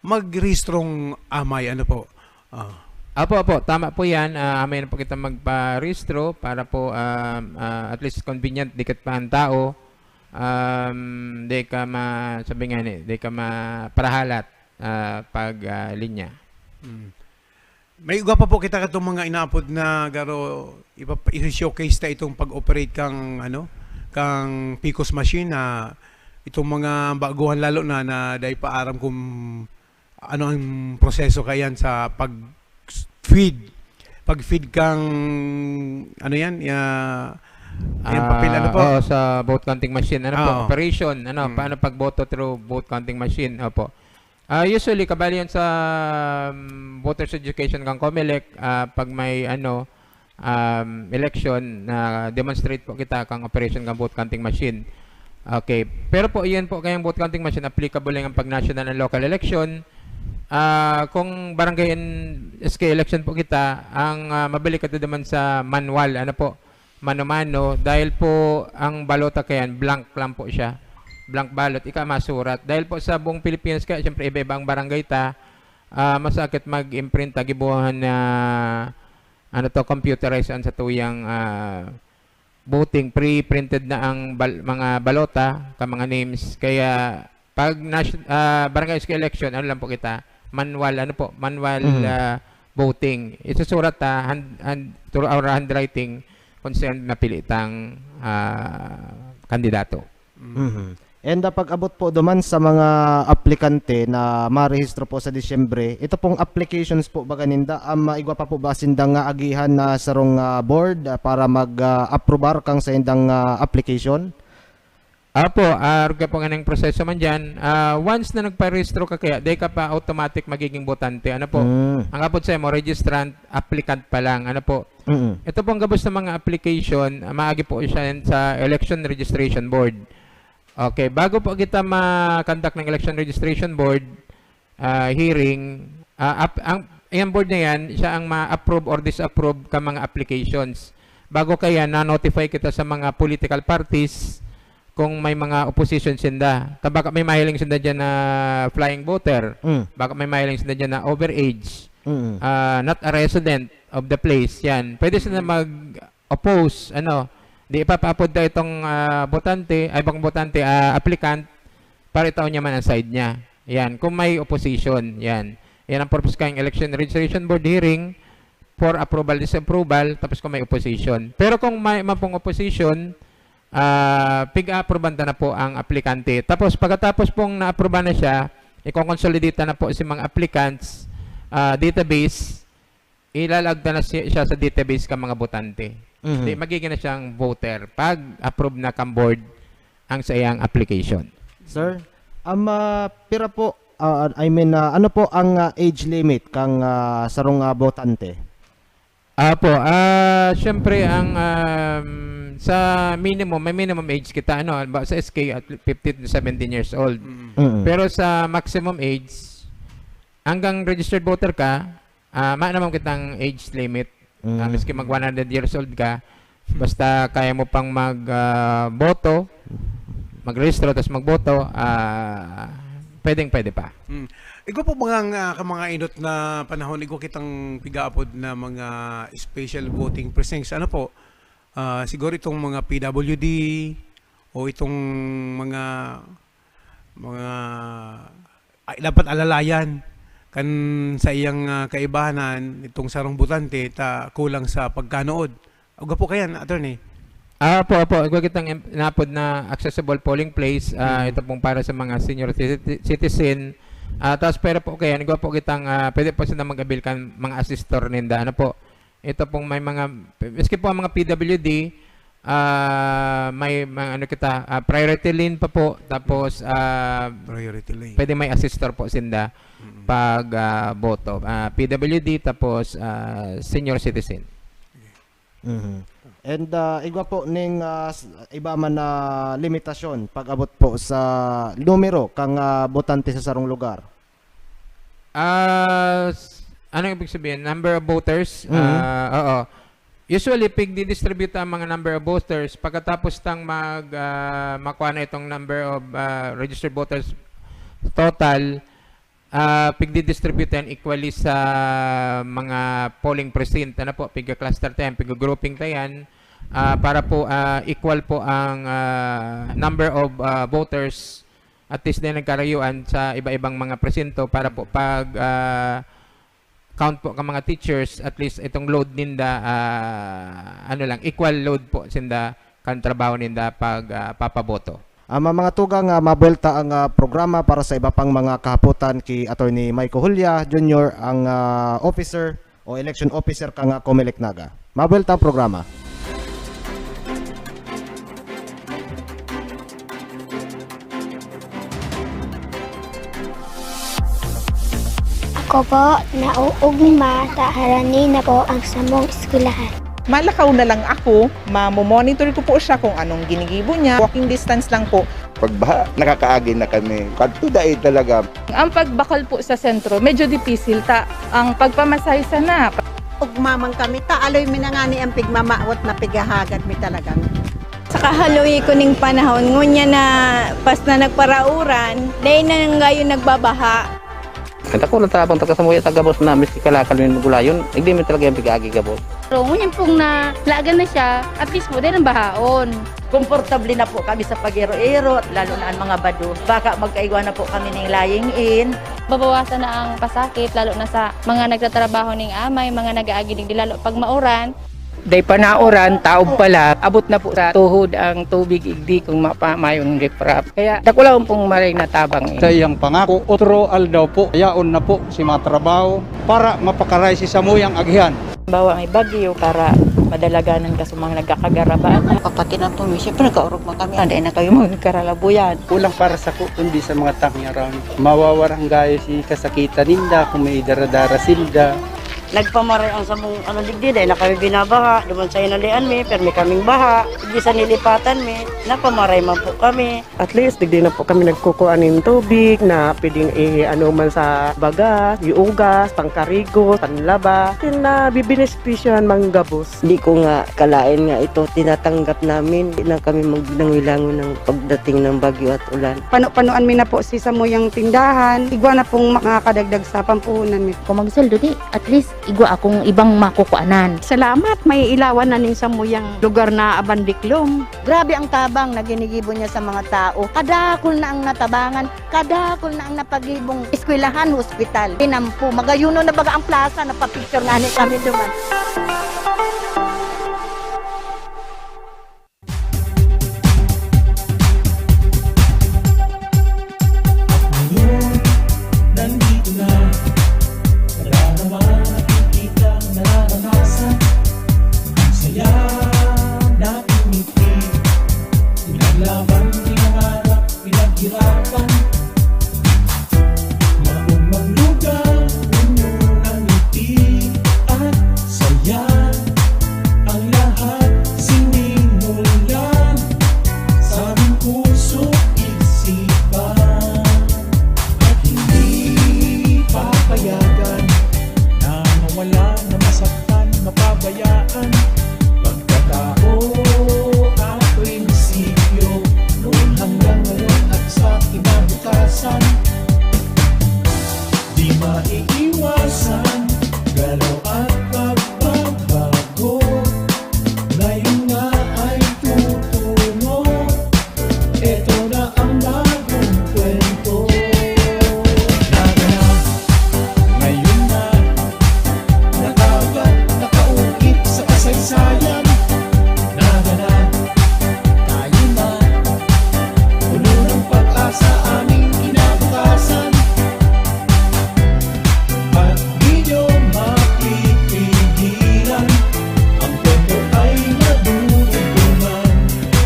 magrehistrong amay, ano po? Ah. Apo, apo, tama po yan. Ah, amay na po kita magparehistro para po, um, ah, at least convenient, dikit pa ang tao. Um, di ka ma-, sabi nga ni, di ka maparahalat, ah, pag, ah, linya. Mm. May igwa pa po kita katong mga inaapod na garo, ipa-, i-showcase ta itong pag-operate kang, ano, kang Picos machine na itong mga baguhan lalo na, na dai pa aram kung ano ang proseso kayan sa pag-feed, pag-feed kang, ano yan, ya-, yung papel, ano Ah, po? Oo, sa vote counting machine. Ano po, Oo. operation, ano, Mm. paano pagboto through vote counting machine? Opo. Ah, usually, kabali yan sa, um, voters education kang Comelec, ah, pag may, ano, um, election, na demonstrate po kita kang operation kang vote counting machine. Okay. Pero po, iyan po kayang vote counting machine, applicable lang ang pag national and local election. Ah, kung barangay and S K election po kita, ang, ah, mabalik ka naman sa manual, ano po, mano-mano, dahil po ang balota kayan, blank lang po siya. Blank ballot, ika masurat. Dahil po sa buong Pilipinas kaya, siyempre, iba-iba ang barangay ta, ah, masakit mag-imprint, gibuhan na, ano to, computerized ang satuyang, ah, voting, pre-printed na ang bal-, mga balota, ka mga names. Kaya, pag nas-, ah, barangay S K election, ano lang po kita, manual, ano po, manual, Mhm. ah, voting. Isusurat, ah, hand, hand, through our handwriting, kung saan napili tang, ah, kandidato. Mhm. And, ah, pag-abot po duman sa mga aplikante na marehistro po sa Disyembre, ito pong applications po baga ninda, ah, maigwa pa po ba sindang, ah, agihan na sarong, ah, board, ah, para mag, ah, aprobar kang sa indang, ah, application? Apo, ah, arog ka po nga nang proseso man dyan. Ah, once na nagparehistro ka kaya, di ka pa automatic magiging botante. Ano po? Mm. Ang abot sa'yo mo, registrant, applicant pa lang. Ano po? Mm. Ito pong gabos ng mga application, ah, maagi po siya sa Election Registration Board. Okay, bago po kita ma-conduct ng Election Registration Board, ah, hearing, ah, ap-, ang, yung board na yan, siya ang ma-approve or disapprove ka mga applications. Bago kaya, na-notify kita sa mga political parties kung may mga opposition sinda. Ta baka may mahiling sinda dyan na flying voter. Mm. Baka may mahiling sinda dyan na overage. Mm. Ah, not a resident of the place. Yan. Pwede sila mag-oppose. Ano, di ipapaapod ta itong, ah, botante, ay, bang botante, ah, applicant, para itaon niya man ang side niya. Yan. Kung may opposition, yan. Yan ang purpose kang election registration board hearing for approval, disapproval, tapos kung may opposition. Pero kung may man pong opposition, ah, pig-aapruban ta na po ang aplikante. Tapos pagkatapos pong naapruban na siya, i-consolidate na po si mga applicants, ah, database, ilalagda na si-, siya sa database ka mga botante. Mhm. Di, magiging na siyang voter pag approve na kang board ang sa iyang application. Sir, um, ah, pira po, ah, I mean, ah, ano po ang, ah, age limit kang, ah, sarong, ah, botante? Apo, ah, siyempre ang, um, sa minimum, may minimum age kita, ano, halimbawa sa S K at fifteen to seventeen years old. Mm. Mm. Pero sa maximum age, hanggang registered voter ka, ah, ma naman kitang age limit. Ah, Mm. Maski mag one hundred years old ka, basta kaya mo pang mag, ah, boto, magrehistro, tas magboto, ah, pwedeng-pwede pa. Mm. Igwa po mga, ah, ka mga inot na panahon, igwa kitang pigaapod na mga special voting precincts. Ano po? Ah, siguro itong mga P W D o itong mga, mga, ay, dapat alalayan kan sa iyang, ah, kaibahan itong sarong botante ta kulang sa pagkanood. Igwa po kayan, attorney? Ah, opo, opo. Igwa kitang em-, napod na accessible polling place. Ah, Mm. Ito pong para sa mga senior citi-, citizen. Ah, tapos pero po kaya, igwa po kitang, ah, pwede po sila mag-avail kan mga assistor ninda. Ano po? Ito pong may mga, maski po ang mga P W D, ah, may mga ano kita, ah, priority lane pa po. Tapos, ah, Priority lane. Pwede may assistor po sinda Mm. pag, ah, boto. Ah, P W D, tapos, ah, senior citizen. Mhm. And, ah, igwa po ning, ah, s-, iba man na limitasyon pag-abot po sa numero kan, ah, botante sa sarong lugar? Ah, s-, anong ibig sabihin? Number of voters? Mhm. Ah, oo. Usually, pigdidistribute ang mga number of voters pagkatapos tang mag, ah, makuha na itong number of, ah, registered voters total. Ah, pigdidistribute yan equally sa mga polling precinct. Ano po, piga-cluster ta yan, piga-grouping ta yan, ah, para po, ah, equal po ang, ah, number of, ah, voters, at least na nagkarayuan sa iba-ibang mga presinto para po pag, ah, count po ka mga teachers, at least itong load ninda, ah, ano lang, equal load po sinda kan trabaho ninda pag, ah, papaboto. Ah, ma-, mga tugang, ah, mabuwelta ang, ah, programa para sa iba pang mga kahapotan ki Attorney Michael Julia Junior, ang, ah, officer o election officer kan, ah, Comelec Naga. Mabuwelta ang programa. Ako po, nauugma ta harani na po ang samong eskwelahan. Malakaw na lang ako, mamo-monitor ko po siya kung anong ginigibo niya. Walking distance lang po. Pagbaha, nakakaagi na kami. Kadto dai talaga. Ang pagbakal po sa sentro, medyo dipisil ta. Ang pagpamasahe sana. Ugma man kami ta, aloy mi na ngani ang pigmamawot na pigahagad mi talagang. Sa kahaloy ko ning panahon, ngunyan na pas na nagparauran, dai na ngayon nagbabaha. Ang dakula tabang taga samuya ta gabos na miski kalakal mi magulayon, igdi mi talaga yung pig-agi gabos. Pero ngunyan pong nalagan na siya, at least po, dai nang bahaon. Komportable na po kami sa pag-iro-iro, lalo na ang mga bado. Baka magkaigwa na po kami ning lying in. Babawasan na ang pasakit, lalo na sa mga nagtatrabaho ning amay, mga nag-aagi digdi, lalo pag mauran. Dai pa nauran, taob pa lang, abot na po sa tuhod ang tubig igdi kung mapa-, mayong riprap. Kaya dakulaon pong maray na tabang, eh. Sa iyang pangako, otro aldaw po, yaon na po si matrabaho para mapakaray si samuyang agihan. Bawa may bagyo para madalaganan ka sa mga nagkakagarabaan. Kapati na po, siyempre, nagkaorog man kami. Hindi na kayo magkaralabuyan. Kulang para sa ku-, kundi sa mga tangyaran. Mawawarang gayo si kasakitan ninda kung may daradara sinda. Nagpamaray ang samong, ano, digdi, dahil na kami binabaha. Duman sa hinalian mi, permi kaming baha. Di sa nilipatan mi, napamaray man po kami. At least, digdi na po kami nagkukuha nin tubig na pwedeng i-ano man sa bagas, iugas, pangkarigo, panlaba. Yun na bibinispisyohan man gabos. Di ko nga kalain nga ito tinatanggap namin. Di lang kami magnangilangon ng pagdating ng bagyo at ulan. Pano-panoan mi na po si samuyang tindahan. Igwa na pong makakadagdag sa pampuhunan mi. Kung magsaldo di, at least, igwa akong ibang makukuanan. Salamat, may ilawan na ning samuyang lugar na abandiklom. Grabe ang tabang na ginigibo niya sa mga tao. Kadakul na ang natabangan, kadakul na ang napagibong eskwelahan, hospital, pinampo. Magayuno na baga ang plaza, napapicture nga ni kami duman. Ngayon, nandito na. Wala naman nakikita, nararanasan. Ang saya natin ngiti. Pinaglaban, pinangarap, pinaghirapan. Maong maglugaw, puno ng ngiti at saya. Ang lahat sinimulan sa aming puso, isipan. At hindi papayagan na mawala, na masaktan, mapabayaan. Pagkatao at prinsipyo, noon hanggang ngayon at sa kinabukasan. Di maiiwasan, galaw at pagbabago. Ngayon nga ay tutungo. Eto na ang bagong kwento. Naganap, ngayon na. Natapat, nakaukit sa kasaysayan. Naganap, tayo na. Puno ng pag-asa aming kinabukasan. At di nyo mapipigilan. Ang kwento ay madudugtungan.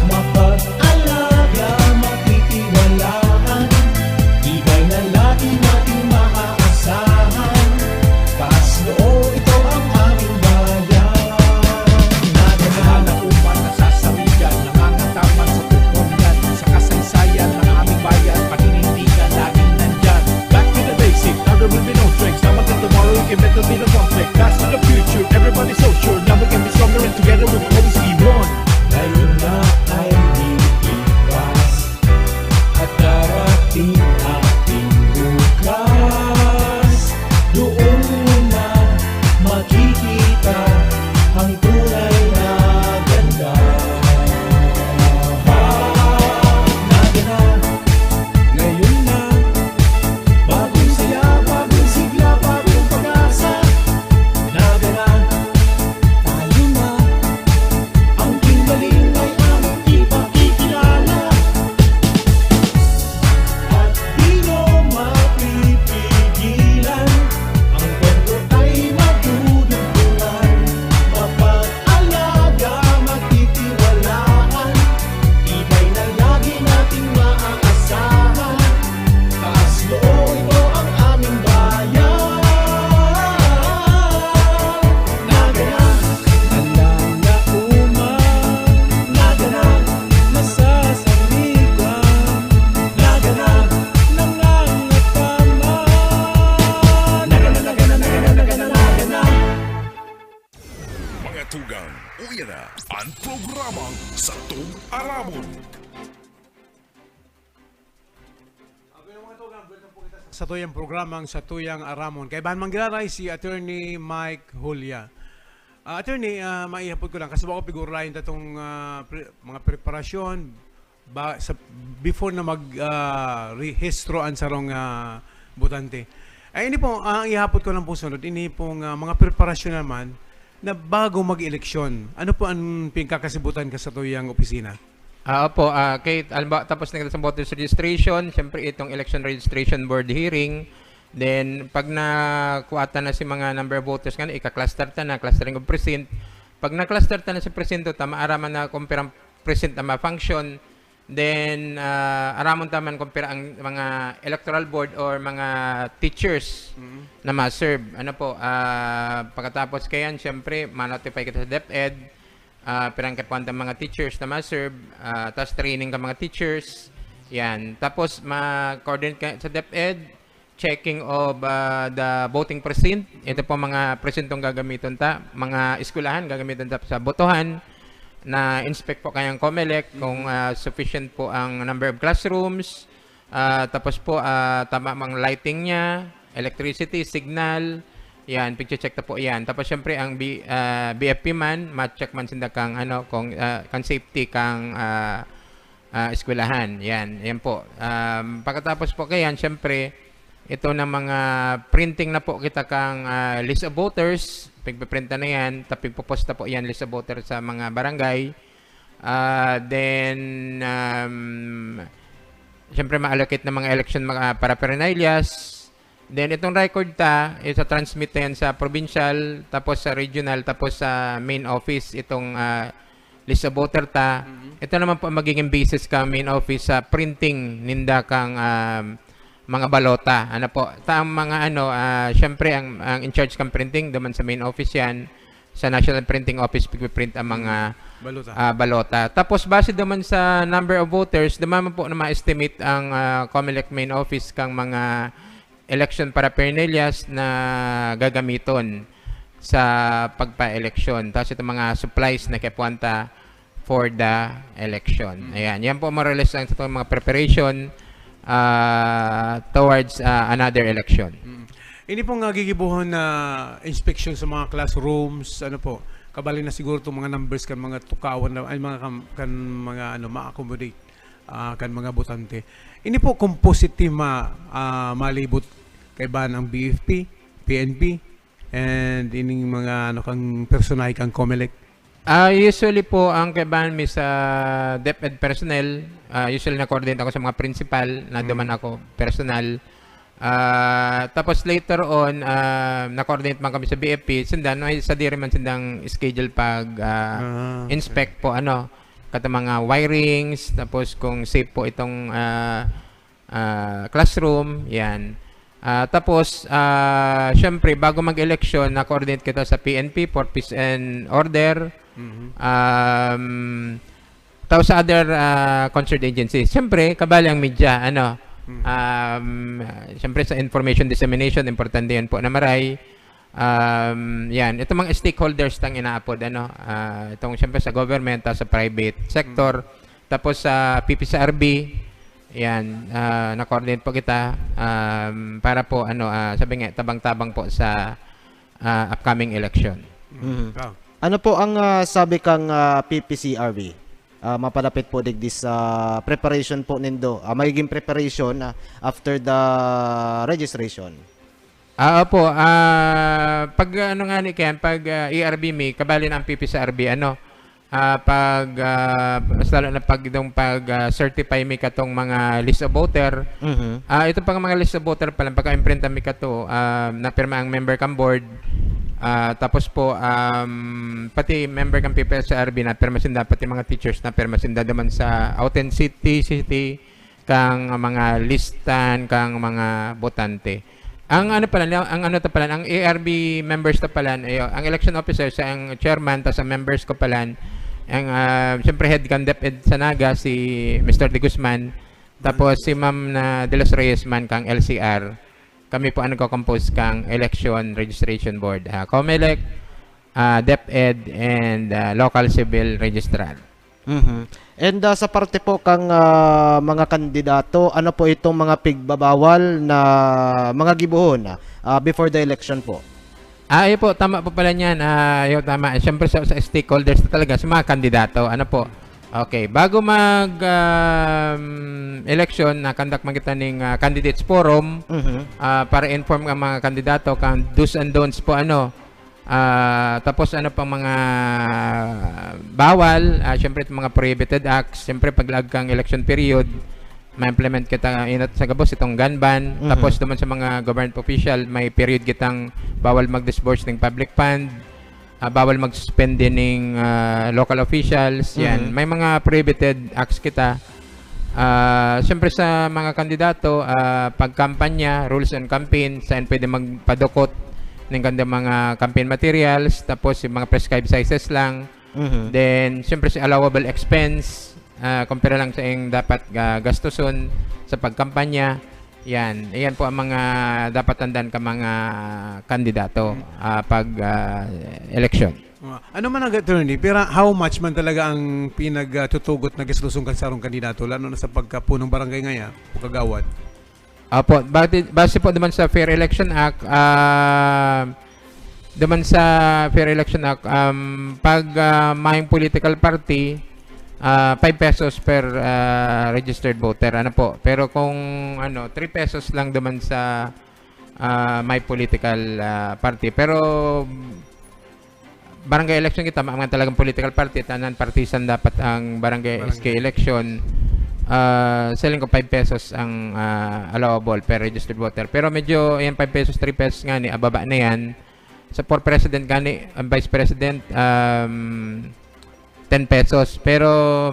Mapag-alaga, mapagtitiwalaan. Tibay na lagi nating maaasahan. Taas noo, ito ang aming bayan. Naghahanap uman, nasasarigan, nangangataman sa pupunyan, sa kasaysayan ng aming bayan, paninindigan, laging nandyan. Back to the basic, now there will be no tricks. Now until tomorrow, we can better be the conflict. That's to the future, everybody so sure. Now we can be stronger and together we will always be one. Ngayon na ay lilipas at darating ating bukas. Doon mo na makikita ang tunay na ganda. Naganap, ngayon na, bagong saya, bagong sigla, bagong pag-asa. Naganap, tayo na, ang kimbaling may aming ipakikilala. At di nyo mapipigilan, ang kwento ay madudugtungan. Mapag-alaga, magtitiwalaan, tibay na lagi nating maaasahan. Taas noo, ito ang aming bayan. Naganap, nalalaoman. Naganap, nasasarigan. Naganap, nangangataman. Naganap, naganap, naganap, naganap, naganap. Mga tugang, uya na an programang Satong Aramon. Satuyang programang Satuyang Aramon. Kaibahan man giraray si Attorney Mike Julia. Ah, Attorney, ah, maihapot ko lang, kasi bako pigurlayan tatong, ah, pre-, mga preparasyon, ba, sa, before na mag, ah, rehistro an sarong, ah, botante. Ay, ini po, ang ihapot ko lang pong sunod, ini pong, ah, mga preparasyon naman na bago mag-eleksyon. Ano po ang pinagkakasibutan ka satuyang opisina? Ah, opo, ah, kay, halimbawa, tapos na kita sa voters registration, siyempre itong election registration board hearing, Then, pag nakuha ta na si mga number of voters nga, ika-cluster ta na, clustering of precinct. Pag na-cluster ta na si presinto ta, maaraman na kung pirang precinct na ma-function. Then, ah, aramon ta man kung pira ang mga electoral board or mga teachers Mm. na ma-serve. Ano po, ah, pagkatapos kayan, siyempre, ma-notify kita sa DepEd. Ah, pirang kapuan ta mga teachers na ma-serve. Ah, tas training ka mga teachers. Yan. Tapos, ma-coordinate ka sa DepEd, checking of, ah, the voting precinct. Ito po mga presintong gagamiton ta, mga eskwelahan gagamiton ta sa botohan, na-inspect po kayang COMELEC kung, Mm. ah, sufficient po ang number of classrooms, ah, tapos po, ah, tama mang lighting niya, electricity, signal, yan, pigche-check ta po yan. Tapos siyempre ang B-, ah, B F P man, ma-check man sinda kang ano, kung, ah, kang safety kang, ah, ah, eskwelahan. Yan, yan po. Um, pagkatapos po kayan, siyempre, ito na mga printing na po kita kang, ah, list of voters. Pigpiprinta na yan, tapos pigpoposta po yan, list of voters sa mga barangay. Ah, then, um, siyempre, ma-allocate na mga election, mga paraphernalias. Then, itong record ta, isa-transmit na yan sa provincial, tapos sa regional, tapos sa main office, itong, ah, list of voter ta. Mhm. Ito naman po ang magiging basis ka main office sa printing ninda kang, ah, mga balota. Ano po? Ta-, ang mga ano, ah, syempre, ang, ang in charge kang printing, duman sa main office yan. Sa National Printing Office, pigpiprint ang mga, Balota. ah, balota. Tapos, base duman sa number of voters, duman man po na ma-estimate ang, ah, COMELEC main office kang mga election paraphernalias na gagamiton sa pagpa-eleksyon. Tapos itong mga supplies na kiyapuhan ta for the election. Mm. Ayan. Yan po more or less ang itong mga preparation, ah, towards, ah, another election. Mm. Ini pong, ah, gigibohon na inspection sa mga classrooms, ano po, kabali na siguro itong mga numbers kan mga tukawan na, ay, mga kam-, kan mga, ano, ma-accommodate, ah, kan mga botante. Ini po composite team ma-, ah, malibot kaibahan ang B F P, P N P, and ining mga, ano, kang personahe kang COMELEC. Ah, usually po, ang kaibahan mi sa DepEd personnel, ah, usually na-coordinate ako sa mga principal, na Mm. duman ako personal. Ah, tapos later on, ah, na-coordinate man kami sa B F P, sinda, no, ay, sadiri man sindang schedule pag, ah, Ah, inspect po, ano, katong mga wirings, tapos kung safe po itong, ah, ah, classroom, yan. Ah, tapos, ah, syempre, bago mag-eleksyon, na-coordinate kita sa P N P for peace and order. Mhm. Um, tapos sa other, ah, concerned agencies. Syempre, kabali ang media, ano. Mhm. Um, syempre, sa information dissemination, importante yan po na maray. Um, yan. Itong mga stakeholders tang inaapod, ano. Ah, itong, syempre, sa government, tas sa private sector. Mhm. Tapos sa P P C R B, yan, ah, na-coordinate po kita, um, para po, ano, ah, sabi nga, tabang-tabang po sa, ah, upcoming election. Mhm. Ah. Ano po ang, ah, sabi kang, ah, P P C R B? Ah, mapalapit po digdi sa preparation po nindo, ah, magiging preparation, ah, after the registration. Ah, opo. Ah, pag, ah, ano nga ni Ken, pag, ah, E R B mi, kabali na ang P P C R B, ano, ah, pag, ah, mas lalo na pag itong pag, ah, certify mi katong mga list of voter. Mhm. Ah, ito pang mga list of voter pa lang, pagka-imprinta mi kato, ah, napirma ang member kang board. Ah, tapos po, um, pati member kang P P S R B, napirma sinda, pati mga teachers, napirma sinda duman sa authenticity, kang mga listan kang mga botante. Ang ano pala, ang ano ta pala, ang A R B members ta pala, ayo, ang election officer sa ang chairman, tas ang members ko pala, ang, ah, siyempre head kan DepEd sa Naga, si Mister De Guzman, tapos si Ma'am na De Los Reyes man kang L C R. Kami po ang nagko-compose kang election registration board. Ah, COMELEC, ah, DepEd, and, ah, local civil registrar. Mhm. And, ah, sa parte po kang, ah, mga kandidato, ano po itong mga pigbabawal na mga gibohon, ah, before the election po? Ah, ayun po, tama po pala niyan. Ah, ayun, tama. Siyempre sa, sa stakeholders na talaga, sa mga kandidato, ano po. Okay, bago mag, um, election, na-conduct man kita ning, ah, candidates forum, Mhm. ah, para inform ang mga kandidato kang do's and don'ts po, ano. Ah, tapos ano pang mga bawal, ah, siyempre itong mga prohibited acts, siyempre paglaag kang election period, ma-implement kita inot sa gabos itong gun ban. Mhm. Tapos duman sa mga government official, may period kitang bawal mag-disburse ning public fund, ah, bawal mag-suspend din ning, ah, local officials, yan. Mhm. May mga prohibited acts kita. Ah, siyempre sa mga kandidato, ah, pagkampanya, rules on campaign, saan pwede magpadukot ng kanda mga campaign materials, tapos yung mga prescribed sizes lang. Mhm. Then, siyempre si allowable expense, ah, kumpara lang sa iyong dapat, ah, gastuson sa pagkampanya. Yan. Yan po ang mga dapat tandaan ka mga kandidato, Mm. ah, pag, ah, eleksyon. Ah, ano man ang attorney, pero how much man talaga ang pinagtutugot na gastuson kan sarong kandidato, lalo na sa pagkapunong barangay ngaya o kagawad? Apo, bati-, base po naman sa Fair Election Act, ah, naman sa Fair Election Act, um, pag, ah, mayong political party, ah, five pesos per, ah, registered voter, ano po. Pero kung, ano, three pesos lang naman sa, ah, may political, ah, party. Pero barangay election kita, ma-, mga talagang political party, tanan partisan dapat ang barangay Barangay. S K election. Ah, siling ko five pesos ang, ah, allowable per registered voter. Pero medyo, ayan, five pesos, three pesos nga ni, ababa na yan. Sa for president gani, ang vice president, um, ten pesos. Pero,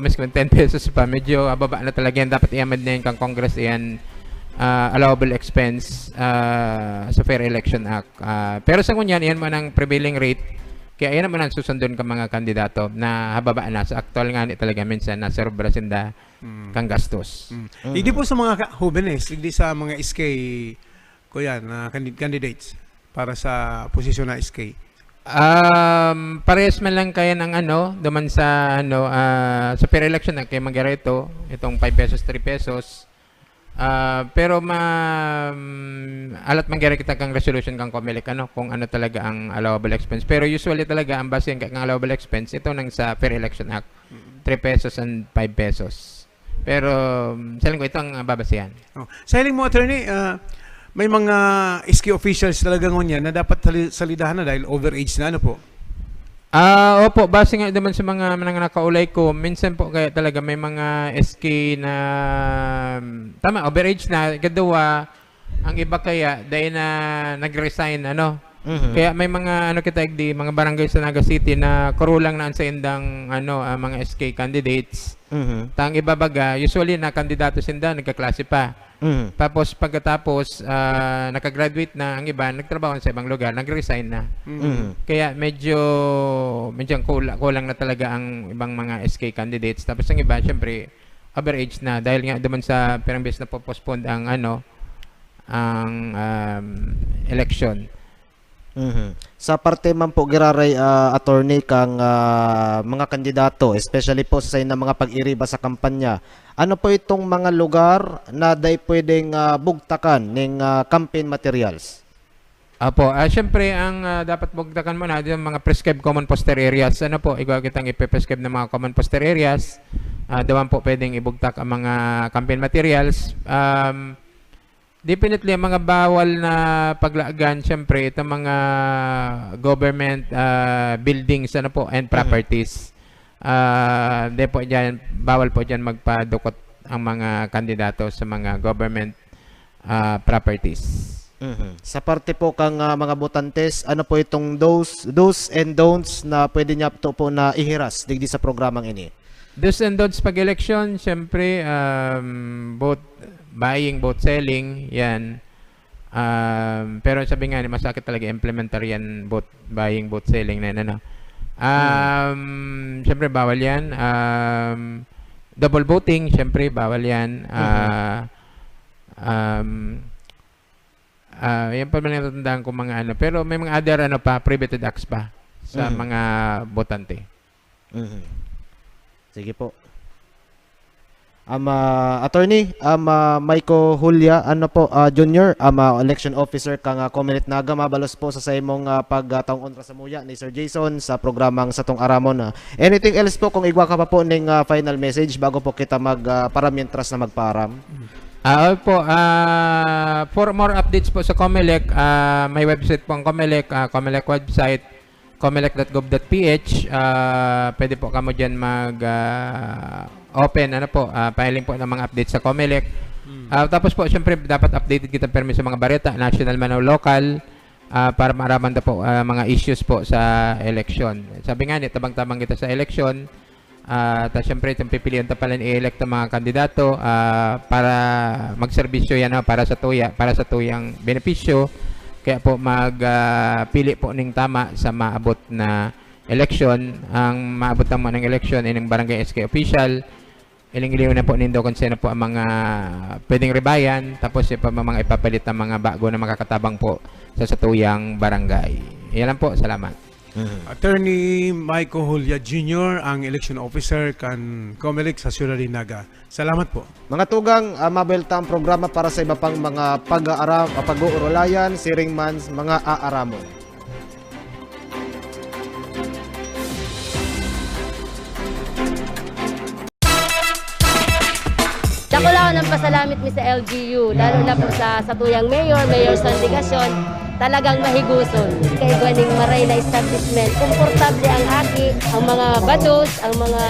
mismo ten pesos pa, medyo ababa na talaga yan. Dapat iamad na yan kang Congress, yan, ah, allowable expense, ah, sa Fair Election Act. Ah, pero sa ngunyan, iyan man ang prevailing rate. Kaya iyan naman ang susundon ka mga kandidato na hababa na. Sa aktual nga, ni talaga minsan nasa sobra sinda Mm. kang gastos. Mm. Mm. Hindi po sa mga ka-, hobenes, hindi sa mga S K, kuya, na candid-, candidates para sa posisyon na S K. Um, parehas man lang kaya ng ano, duman sa ano, ah, sa fair election na kaya mangyari ito, itong five pesos, three pesos. Ah, pero ma-, mm, alat mangyari kita kang resolution kang Comelec, ano, kung ano talaga ang allowable expense. Pero usually talaga, ang base kang allowable expense, ito nang sa Fair Election Act, Mm. three pesos and five pesos. Pero, mm, sa linggo, ito ang, ah, babasihan. Oh. Sa hiling mo, attorney, ah, may mga S K officials talaga ngunyan na dapat sali-, salidahan na dahil overage na, ano po? Ah, opo, base nga naman sa mga, mga nakaulay ko, minsan po kaya talaga may mga S K na, mm, tama, overage na, ikaduwa, ang iba kaya, dahil na nag-resign, ano? Mhm. Kaya may mga, ano kita, igdi, mga barangay sa Naga City na kurulang na ang saindang, ano, ah, mga S K candidates. Mhm. Tang iba baga, usually na kandidato sinda, nagkaklase pa. Mhm. Tapos pagkatapos, ah, nakagraduate na ang iba, nagtrabaho sa ibang lugar, nag-resign na. Mhm. Mhm. Kaya medyo, medyo ang kula-, kulang na talaga ang ibang mga S K candidates. Tapos ang iba, syempre, overage na. Dahil nga naman sa pirang beses na po postponed ang, ano, ang, um, election. Mhm. Sa parte man po, giraray, ah, attorney, kang, ah, mga kandidato, especially po sa saindang mga pag-iriba sa kampanya, ano po itong mga lugar na dai pwedeng, ah, bugtakan ning, ah, campaign materials? Apo, ah, siyempre, ang, ah, dapat bugtakan muna, yung mga prescribed common poster areas. Ano po, igwa kitang ipe-prescribe ng mga common poster areas. Ah, dawan po pwedeng ibugtak ang mga campaign materials. Um, Definitely, ang mga bawal na paglagan, siyempre, itong mga government, ah, buildings, ano po, and Mhm. properties. Ah, di po dyan, bawal po dyan magpadukot ang mga kandidato sa mga government, ah, properties. Mhm. Sa parte po kang, ah, mga botantes, ano po itong dos, dos and don'ts na pwede niya to po na ihiras digdi sa programang ini? Dos and don'ts pag-eleksyon, siyempre, um, vote buying, vote selling, yan. Um, pero sabi nga ni, masakit talaga implementar yan, vote buying, vote selling na yan, ano. Hmm. Um, siyempre, bawal yan. Um, double voting, siyempre, bawal yan. Mhm. Ah, um, ah, yan pa man natatandaan ko mga ano. Pero may mga other, ano pa, prohibited acts pa sa Mhm. mga botante. Mhm. Sige po. Um, ah, Attorney, um, ah, Michael Julia, ano po, ah, Junior, um, ah, election officer kang, ah, Comelec Naga, mabalos po sa saimong, ah, pagtaong onra samuya ni Sir Jason sa programang Satong Aramon, ah. Anything else po kung igwa ka pa po ning, ah, final message bago po kita mag, ah, para mientras na magpaaram? Ah, opo, ah, for more updates po sa Comelec, ah, may website po ang Comelec, ah, Comelec website, comelec dot gov dot ph, ah, pwede po kamo dyan mag, ah, open, ano po, ah, filing po ng mga update sa Comelec. Ah, tapos po, syempre, dapat updated kita permi sa mga bareta, national man o local, ah, para maaraman ta po, ah, mga issues po sa eleksyon. Sabi nga ni, tabang-tabang kita sa eleksyon, ah, ta syempre, itong pipilian ta pala ni i-elect ang mga kandidato, ah, para magserbisyo yan, no, para sa tuya, para sa tuyang benepisyo. Kaya po, mag, ah, pili po ning tama sa maabot na eleksyon. Ang maabot lang mo ng eleksyon ay ng barangay S K official. Iling-ilingon na po nindo kung sino po ang mga pwedeng ribayan, tapos yung pa-, mga ipapalit ng mga bago na makakatabang po sa satuyang barangay. Yan lang po, salamat. Mhm. Attorney Michael Julia Junior, ang election officer kan Comelec sa Ciudad de Naga. Salamat po. Mga tugang, ah, mabelta ang programa para sa iba pang mga pag-aara-, pag-uurulayan, siring man mga aaramon. Dakulaon ang pasalamit mi sa L G U, lalo na po sa satuyang mayor, Mayor San Legacion, talagang mahiguson. Kaigwa ning maray na establishment, komportable ang aki, ang mga bados, ang mga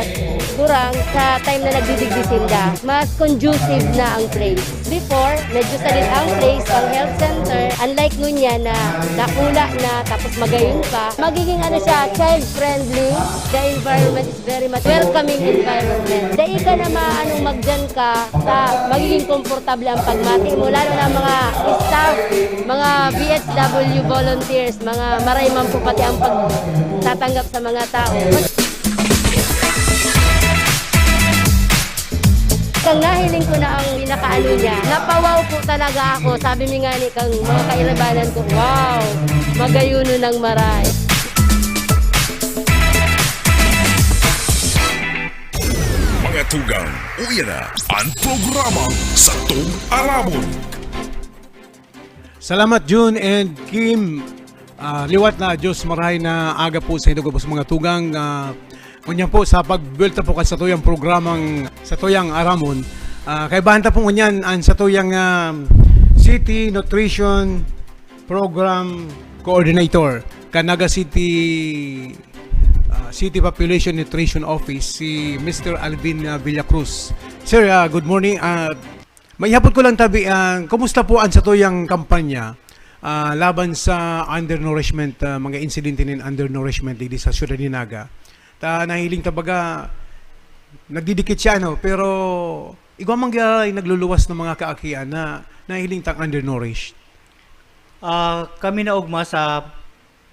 gurang sa time na nagdidigdi sinda. Mas conducive na ang place. Before, medyo sadit ang place, pang health center. Unlike ngunyan na dakula na, tapos magayon pa, magiging ano siya, child-friendly. The environment is very much welcoming environment. Dai ka na maanong magdiyan ka, ta, magiging komportable ang pagmati mo, lalo na mga staff, mga V H W volunteers, mga maray man po pati ang pagtatanggap sa mga tao. Kang nahiling ko na ang pinakaano niya, napawaw po talaga ako. Sabi mi nga ni kang mga kairibanan ko, "Wow, magayuno ng maray." Mga tugang, uya na an programang Satong Aramon. Salamat, Jun and Kim. Ah, liwat na, Diyos marahay na aga po sa inyo, gabos mga tugang. Ah, ngunyan po, sa pagbuwelta po kan satuyang programang Satuyang Aramon, ah, kaibahan ta po ngunyan ang satuyang, ah, City Nutrition Program Coordinator kan Naga City, ah, City Population Nutrition Office, si Mister Alvin, ah, Villacruz. Sir, ah, good morning. Ah, maihapot ko lang tabi, ah, kumusta po ang satuyang kampanya, ah, laban sa undernourishment, ah, mga insidente nin undernourishment digdi sa siyudad ni Naga? Ta nahiling ta baga, nagdidikit siya, ano, pero igwa man giraray nagluluwas na mga kaakian na nahiling tang undernourished. Ah, kami naogma sa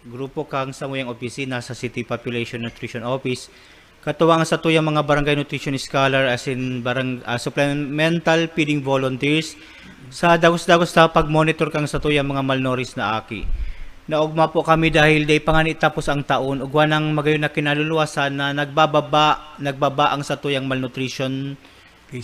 grupo kang samuyang opisina sa City Population Nutrition Office, katuwang sa tuyang mga barangay nutrition scholar, as in barang-, ah, supplemental feeding volunteers, sa dagos-dagos sa pag-monitor kang sa tuyang mga malnourished na aki. Naogma po kami dahil dai pa ngani tapos ang taon, ugwa nang magayon na kinaluluwasan na nagbababa, nagbaba ang sa tuyang malnutrition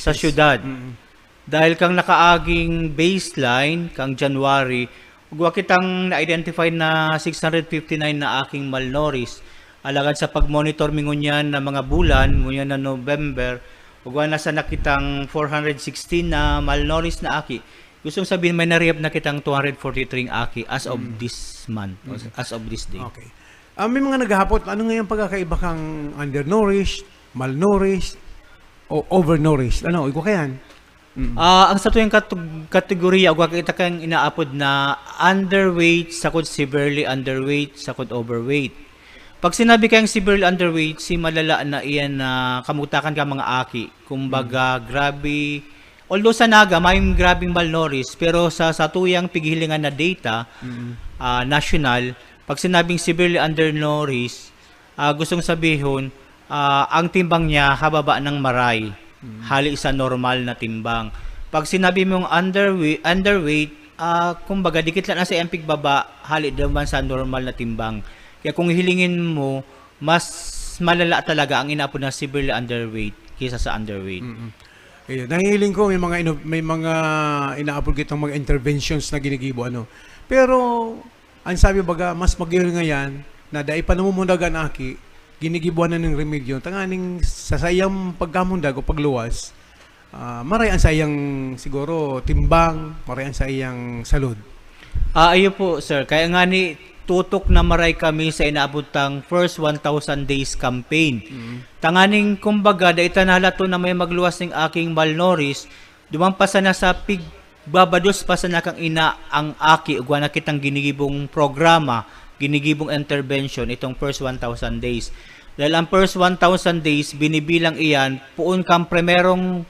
sa Cases. Syudad. Mm. Dahil kang nakaaging baseline, kang January, ugwa kitang na-identify na six hundred fifty-nine na aking malnourished. Alagad sa pag-monitor mi ngunyan na mga bulan, ngunyan na November, ugwa na sana kitang four hundred sixteen na malnourished na aki. Gustong sabihin, may na-rehab na kitang two hundred forty-three aki as of Mm. this month, Mm. as of this day. Okay. Ah, may mga naghahapot, ano nga yung pagkakaiba kang undernourished, malnourished, o overnourished? Ano, igwa kayan? Mm. Ah, ang satuyang kateg-, kategorya, ugwa kita kang inaapod na underweight, sakod severely underweight, sakod overweight. Pag sinabi kayang severely underweight, si malala na iyan na kamugtakan ka mga aki. Kumbaga, Mm. grabe. Although sa Naga, may grabing malnourished, pero sa, sa tuyang pighilingan na data, Mm. ah, national, pag sinabing severely undernourished, ah, gustong sabihon, ah, ang timbang niya hababa ng maray, Mm. hali sa normal na timbang. Pag sinabi mong underwei-, underweight, ah, kumbaga, dikit lang na sa iyang pigbaba, hali naman sa normal na timbang. Kaya kung hilingin mo, mas malala talaga ang inaapod na severely underweight kaysa sa underweight. Mm. Ayun, nahihiling ko may mga ino-, may mga inaapod kitang mga interventions na ginigibo, ano. Pero, ang sabi baga, mas magayon ngayan na dai pa namumundag an aki, ginigibuan na ning remedyo, tanganing sa saiyang pagkamundag o pagluwas, ah, maray ang saiyang, siguro, timbang, maray ang saiyang salud. Ah, ayun po, sir. Kaya nga ni, tutok na maray kami sa inaabot tang first one thousand days campaign. Mm. Tanganing kumbaga, dai ta nahalaton na may magluwas ning aking malnourished, duman pa sana sa pigbabados pa sana kan ina ang aki, ugwa na kitang ginigibong programa, ginigibong intervention itong first one thousand days. Dahil ang first one thousand days, binibilang iyan poon kan primerong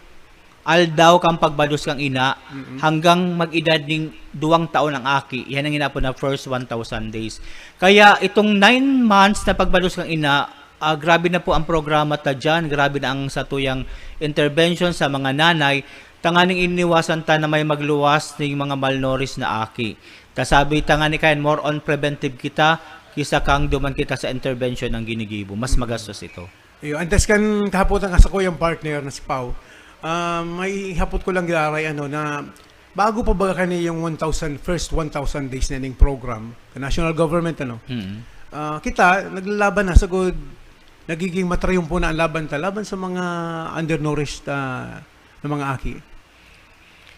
aldaw kan pagbados kan ina, mm, hanggang mag-edad ning duwang taon ang aki. Yan ang inaapod na first one thousand days. Kaya itong nine months na pagbados kan ina, ah, grabe na po ang programa ta diyan, grabe na ang satuyang intervention sa mga nanay, tanganing iniwasan ta na may magluwas ning mga malnourished na aki. Kasabi ta ngani kayan, more on preventive kita, kisa kang duman kita sa intervention ng ginigibo. Mas magastos ito. Iyo, antes kan kahapotan ka sa kuyang partner na si Pau, ah, may hapot ko lang giraray, ano, na bago pa baga kani yung one thousand, first one thousand days na ning program, the national government, ano, mm, ah, kita, naglalaban na, sagod, nagiging matrayumpo na ang laban ta, laban sa mga undernourished, ah, na mga aki.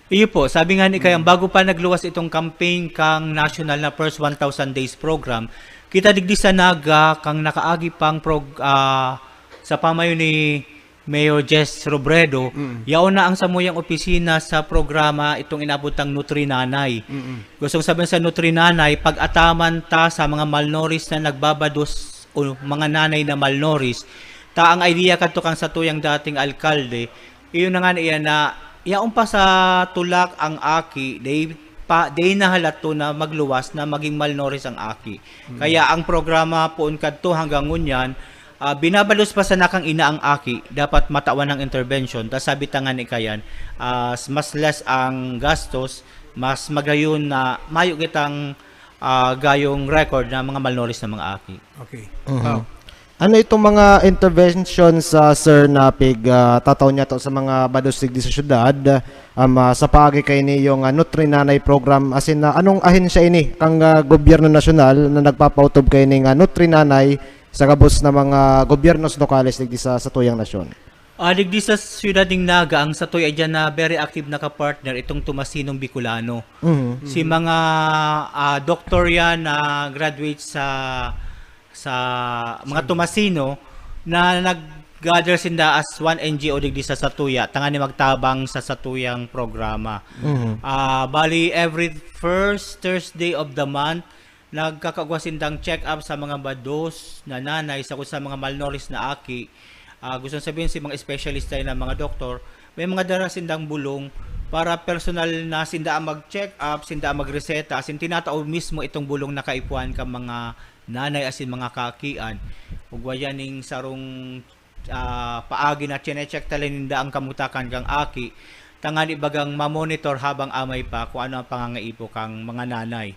Iyo po, sabi nga ni Kayang, mm, bago pa nagluwas itong campaign kang national na first one thousand days program, kita digdi sa Naga kang nakaagi pang prog-, ah, sa pamayo ni Mayor Jess Robredo, mm, yaon na ang samuyang opisina sa programa itong inabot tang Nutri Nanay. Mm-mm. Gustong sabihin sa Nutri Nanay, pag-ataman ta sa mga malnourished na nagbabados o mga nanay na malnourished, ta ang idea kadto kang satuyang dating alkalde, iyo na nga na iyan na yaon pa sa tulak ang aki, dai pa, dai nahalaton na magluwas na maging malnourished ang aki. Mm. Kaya ang programa poon kadto hanggang ngunyan, ah, binabalos pa sana kang ina ang aki, dapat matawan ng intervention. Tas sabi ta nga ni Kayan, ah, mas less ang gastos, mas magayon na mayo kitang, ah, gayong record na mga malnourished na mga aki. Okay. Mhm. Pao. Ano itong mga interventions, ah, sir, na pig, ah, tataw niya to sa mga bados digdi sa syudad, um, ah, sa paagi kaini yung, ah, Nutri Nanay program? As in, ah, anong ahensya ini kang, ah, gobyerno nasyonal na nagpapautob kaining, ah, Nutri Nanay sa gabos na mga gobyernos lokales digdi sa, sa tuyang nasyon? Ah, digdi sa siyudad ning Naga, ang satuya diyan na very active na ka-partner, itong Tomasinong Bicolano. Mhm. Si mga, ah, doktor yan na graduate sa, sa mga Tomasino na nag-gather sinda as one N G O digdi sa satuya, tanganing magtabang sa satuyang programa. Mhm. Ah, bali, every first Thursday of the month, nagkakagwa sindang check-up sa mga bados na nanay, sa, sa mga malnourished na aki. Ah, gusto sabihin, si mga espesyalista na mga doktor, may mga dara sindang bulong para personal na sinda ang mag-check-up, sinda ang magreseta, asin tinatao mismo itong bulong na kaipuhan kan mga nanay asin mga kaakian. Ugwa yan ning sarong, ah, paagi na chine-check talaga ninda ang kamutakan kang aki, tangani bagang ma-monitor habang amay pa kung ano ang pangangaipo kang mga nanay.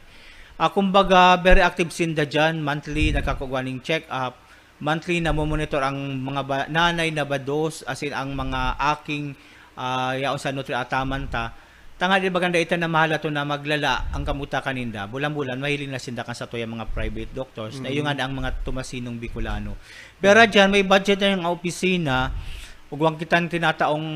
Ah, kumbaga, very active sinda dyan, monthly, nagkakugwa ning check-up, monthly, namomonitor ang mga ba-, nanay na bados, asin ang mga aking, ah, yaon sa nutri ataman ta. Tangani bagang dai ta na mahalaton na maglala ang kamutakan ninda. Bulan-bulan, mahiling na sinda kan satuyang mga private doctors, na iyo nga ang mga Tomasinong Bicolano. Pero dyan, may budget na yung opisina, ugwang kitang tinataong,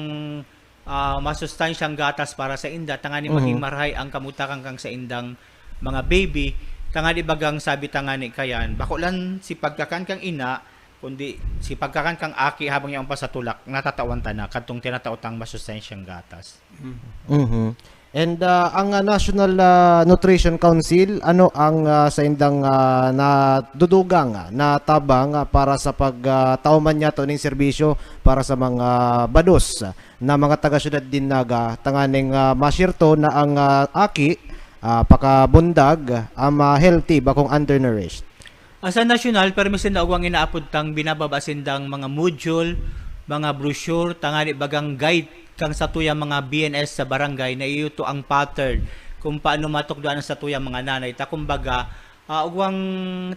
ah, masustansyang gatas para sa inda, tangani maging marahay ang kamutakan kang sa indang mga baby, tangani bagang sabi tangani kayan, bako lang si pagkakan kang ina, kundi si pagkakan kang aki habang yaon pa sa tulak, natatawan ta na, kadtong tinatao tang masustansyang gatas. Mhm. And, ah, ang, ah, National, ah, Nutrition Council, ano ang, ah, saindang, ah, nadudugang, ah, na tabang, ah, para sa pag, ah, tao man niya to ning serbisyo para sa mga bados na mga taga-syudad nin Naga, tanganing, ah, masyerto na ang, ah, aki, ah, pakabundag, ah, ma-healthy, bakong undernourished? Ah, sa nasyonal, permi sinda ugwang inaapod tang binababa sindang mga module, mga brochure, tangani bagang guide kang satuyang mga B N S sa barangay na iyo to ang pattern kung paano matukdoan ang satuyang mga nanay. Ta kumbaga, ah, ugwang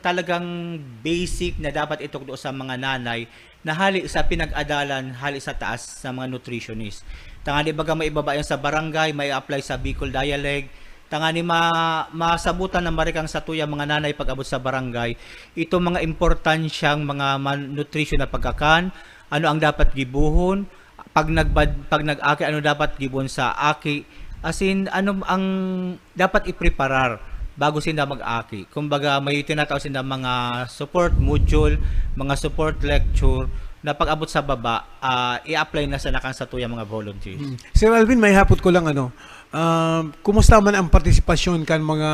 talagang basic na dapat itukdo sa mga nanay na hali sa pinag-adalan, hali sa taas sa mga nutritionist. Tangani baga maibaba yan sa barangay, mai-apply sa Bicol Dialect, tangani ma-, masabutan na marikang satuyang mga nanay pag-abot sa barangay, itong mga importansyang mga man-, nutrition na pagkakan, ano ang dapat gibohon, pag nagbad-, pag nag-aki, ano dapat gibohon sa aki, asin ano ang dapat ipreparar bago sinda mag-aki. Kumbaga, may tinatao sinda mga support module, mga support lecture na pag-abot sa baba, ah, i-apply na sana kan satuyang mga volunteers. Mm. Sir Alvin, may hapot ko lang, ano, um, kumusta man ang partisipasyon kan mga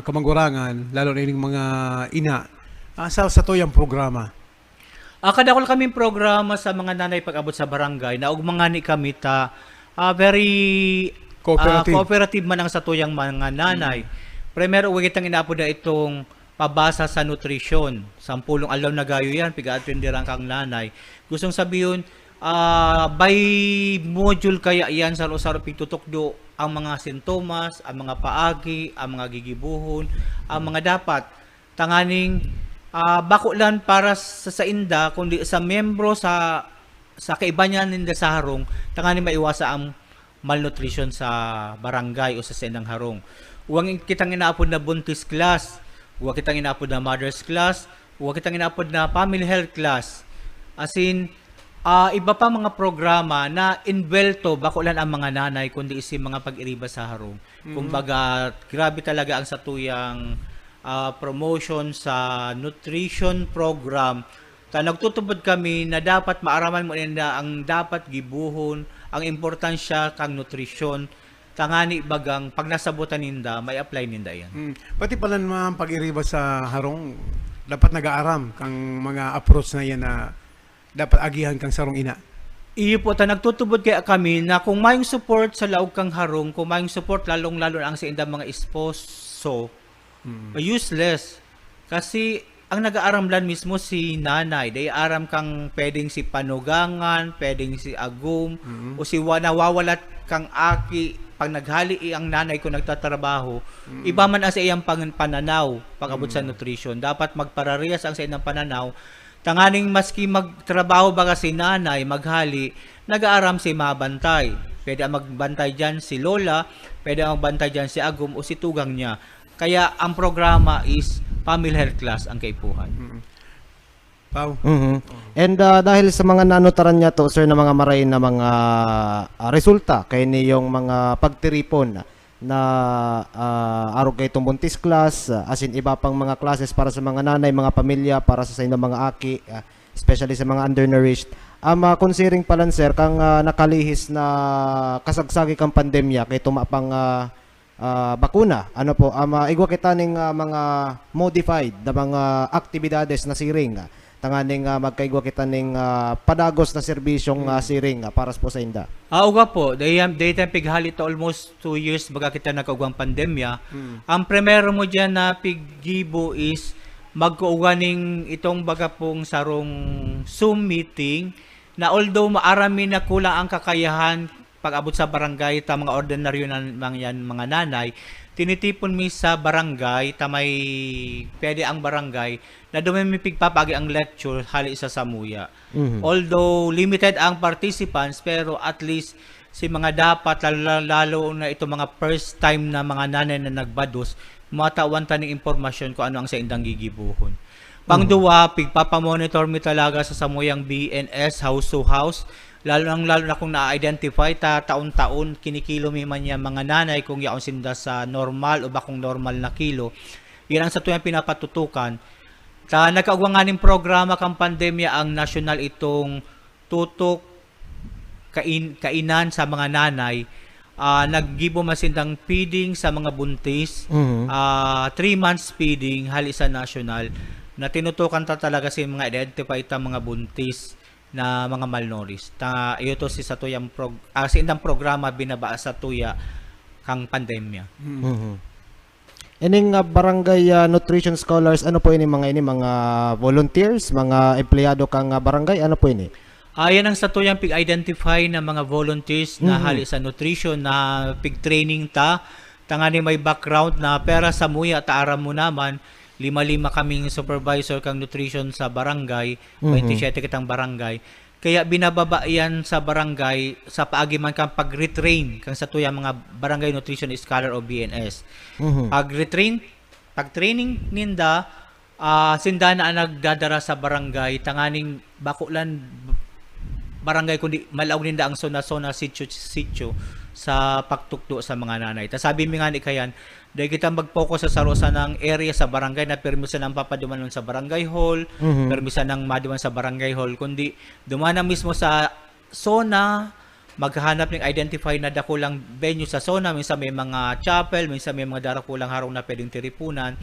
kamangguranan, lalo na ining mga ina, ah, sa satuyang programa? Ah, kadakol kaming programa sa mga nanay pag-abot sa barangay, naugma ngani kami ta, ah, very, ah, Cooperative. Cooperative man ang satuyang mga nanay. Primero, uwi kitang inaapod na itong pabasa sa nutrisyon. Sampulong aldaw na gayo yan, pig-aatendera kang nanay. Gustong sabihon, ah, by module kaya yan, saro-saro pigtutukdo ang mga sintomas, ang mga paagi, ang mga gigibohon, ang mga dapat. Tanganing, ah, bako lang para sa sainda, kundi sa miyembro sa, sa kaiba niya ninda sa harong, tanganing maiwasa ang malnutrition sa barangay o sa saindang harong. Uwang kitang inaapod na buntis class, uwang kitang inaapod na mother's class, uwang kitang inaapod na family health class. As in, ah, iba pa mga programa na inbelto, bako lang ang mga nanay, kundi isi mga pag-iriba sa harong. Kumbaga, grabe talaga ang satuyang, ah, promotion sa nutrition program. Ta nagtutubod kami na dapat maaraman mo ninda ang dapat gibohon, ang importansya kan nutrisyon, tangani bagang pag nasabutan ninda, mai-apply ninda iyan. Mm. Pati pala naman pag-iriba sa harong, dapat nag-aaram kang mga approach na yan na dapat agihan kang sarong ina. Iyo po, ta nagtutubod kaya kami na kung mayong support sa laog kang harong, kung mayong support, lalong-lalo na ang sa indang mga esposo, useless. Kasi ang nag-aaram lang mismo si nanay, dai aram kang pwedeng si panugangan, pwedeng si agom, o si wa-, nawawalat kang aki, pag naghali i ang nanay ko nagtatrabaho, iba man ang sa iyang pang-, pananaw pag-abot sa nutrition. Dapat magpararehas ang sa iyang pananaw, tanganing maski magtrabaho baga si nanay, maghali, nag-aaram si mabantay. Pwede ang magbantay diyan si lola, pwede ang magbantay diyan si agom o si tugang niya. Kaya ang programa is family health class ang kaipuhan. Pau. Mhm. And ah, dahil sa mga nanutaran niya to, sir, na mga maray na mga ah, resulta kay niyong mga pagtiripon na ah, arog kay itong buntis class, ah, as in iba pang mga classes para sa mga nanay, mga pamilya, para sa saindang mga aki, ah, especially sa mga undernourished. Ama, considering pa lang, sir, kang ah, nakalihis na kasagsagi kang pandemya kay tuma pang ah, ah, bakuna, ano po, ama, igwa kita ning ah, mga modified na mga aktibidades na siring, ah, tanganing ah, magkaigwa kita ning ah, padagos na serbisyong ah, siring ah, para po sa inda. Ah, uga po. Dahil, dahil tayo pighali to almost two years baga kita nagkaugwang pandemya. Ang primero mo dyan na piggibo is magkuuga ning itong baga pong sarong Zoom meeting na although maaram mi na kulang ang kakayahan pag-abot sa barangay ta mga ordinaryo na mga yan, mga nanay, tinitipon mi sa barangay ta may pwede ang barangay na doon mi pigpapaagi ang lecture hali sa samuya. Although limited ang participants, pero at least si mga dapat, lalo, lalo na itong mga first time na mga nanay na nagbados, matawan ta ning impormasyon kung ano ang sa indang gigibuhon. Pangduwa, pigpapamonitor mi talaga sa samuyang B N S, house to house, lalo nang lalo na kung na-identify ta taon-taon, kinikilo mi man yan mga nanay kung yaon sinda sa normal o bakong normal na kilo. Yan ang sa tuyang pinapatutukan. Ta nagkaugwa nganing programa kang pandemya ang nasyonal itong tutok kain, kainan sa mga nanay. Ah, naggibo man sindang feeding sa mga buntis. Mhm. Ah, three months feeding hali sa national na tinutukan ta talaga sa mga identify ta mga buntis na mga malnourished. Ta iyo to si sa tuyang prog, ah, sa indang programa binaba sa tuya kang pandemya. Mhm. Ining ah, barangay ah, nutrition scholars, ano po ini mga ini, mga volunteers, mga empleyado kang ah, barangay, ano po ini? Ayan ang satuyang pig-identify ng mga volunteers na hali sa nutrition na pig-training ta. Tangani may background na pera sa muya ta aram mo naman, lima-lima kaming supervisor kang nutrition sa barangay, twenty-seven kitang barangay. Kaya binababa yan sa barangay sa paagi man kang pag-retrain kang satuyang mga barangay nutrition scholar o B N S. Mhm. Pag-retrain, pag-training ninda, ah, sinda na ang nagdadara sa barangay tanganing bako lang barangay, kundi malaog ninda ang zona-zona, sitio-sitio sa pagtukdo sa mga nanay. Ta sabi mi ngani kayan, dai kita mag-focus sa saro sanang area sa barangay na pirmi sanang papadumanon sa barangay hall, Mhm. pirmi sanang maduman sa barangay hall, kundi duman na mismo sa zona, maghahanap ning identify na dakulang venue sa zona, minsan may mga chapel, minsan may mga dakulang harong na pwedeng tiripunan.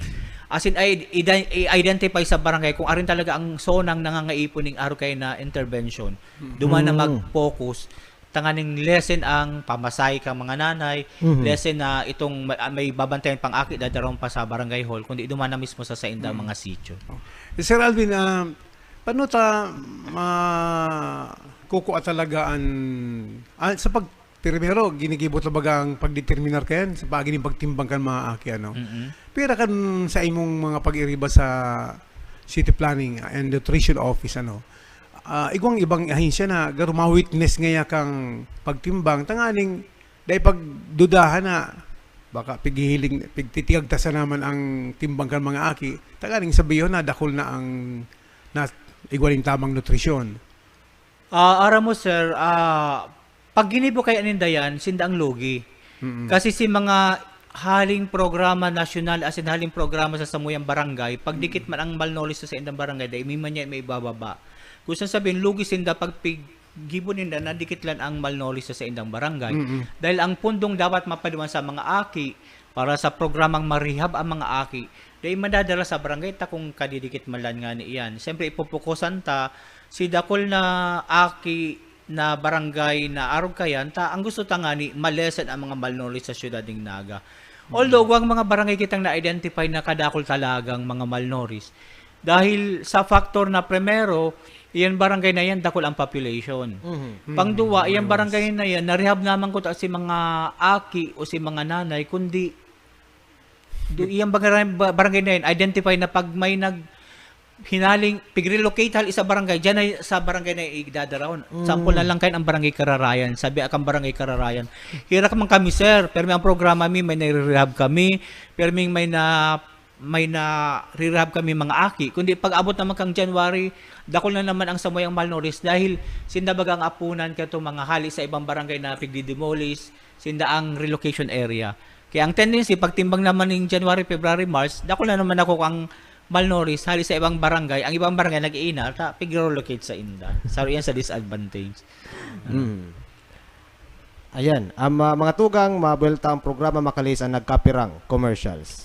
As in, i-, i-, i-identify sa barangay kung arin talaga ang zonang nangangaipon ning arog kayan na intervention. Duman na Mm. mag-focus, tanganing lessen ang pamasahe kan mga nanay, Mhm. lessen na itong ma-, ah, may babantayan pang aki, dadarawon pa sa barangay hall, kundi duman na mismo sa saindang Mm. mga sitio. Oh. Sir Alvin, ah, paano ta ma-, kukua talaga an, ah, sa pag-, primero, ginigibo ta baga ang pagdeterminar kayan sa paagi nin pagtimbang kan mga aki, ano? Mm-mm. Pira kan sa imong mga pag-iriba sa City Planning and Nutrition Office, ano? Ah, igwang ibang ahensya na garo ma-witness ngaya kang pagtimbang, tanganing dai pagdudahan na baka pighihiling, pigtitiagtasan naman ang timbang kan mga aki, tanganing sabihon na dakul na ang na igwa nin tamang nutrisyon. Ah, aram mo, sir, ah, pag ginibo kaya ninda yan, sinda ang lugi. Mm. Kasi si mga haling programa nasyonal, as in haling programa sa samuyang barangay, pag Mm. dikit man ang malnourished sa indang barangay, dai mi man yan maibababa. Gusto sabihin, lugi sinda pag pig-, gibo ninda na dikit lang ang malnourished sa indang barangay. Mm. Dahil ang pundong dapat mapaduman sa mga aki para sa programang ma-rehab ang mga aki, dai madadala sa barangay ta kung kadidikit man lang ngani iyan. Siyempre, ipupukusan ta si dakul na aki na barangay na arog kayan, ta ang gusto ta ngani, ma-lessen ang mga malnourished sa siyudad nin Naga. Although, Mm. igwang mga barangay kitang na-identify na kadakul talagang mga malnourished. Dahil sa factor na primero, iyan barangay na yan, dakul ang population. Mhm. Pangduwa, Mm, iyan malnourished. Barangay na yan, na-rehab naman kuta si mga aki o si mga nanay, kundi do-, iyang barangay, ba-, barangay na yan, identify na pag may nag-, hinaling, pig-relocate hali sa barangay, diyan na sa barangay na igdadaraon. Mm. Sample na lang kayan ang barangay Kararayan. Sabi akang barangay Kararayan, "Hirak man kami, sir, pero may ang programa mi, may nare-rehab kami, pero may, may na, may nare-rehab kami mga aki." Kundi pag abot naman kang January, dakul na naman ang samuyang malnourished dahil sinda baga ang apunan kato mga hali sa ibang barangay na pigdi-demolish, sinda ang relocation area. Kaya ang tendency, pagtimbang naman ning January, February, March, dakul na naman ako ang malnourished, hali sa ibang barangay, ang ibang barangay nag-iina, ta, pig-relocate sa inda. Saro yan sa disadvantage. Mm. Ayan, ang, ah, mga tugang, mabuelta ang programa, makaliis ang nagkapirang commercials.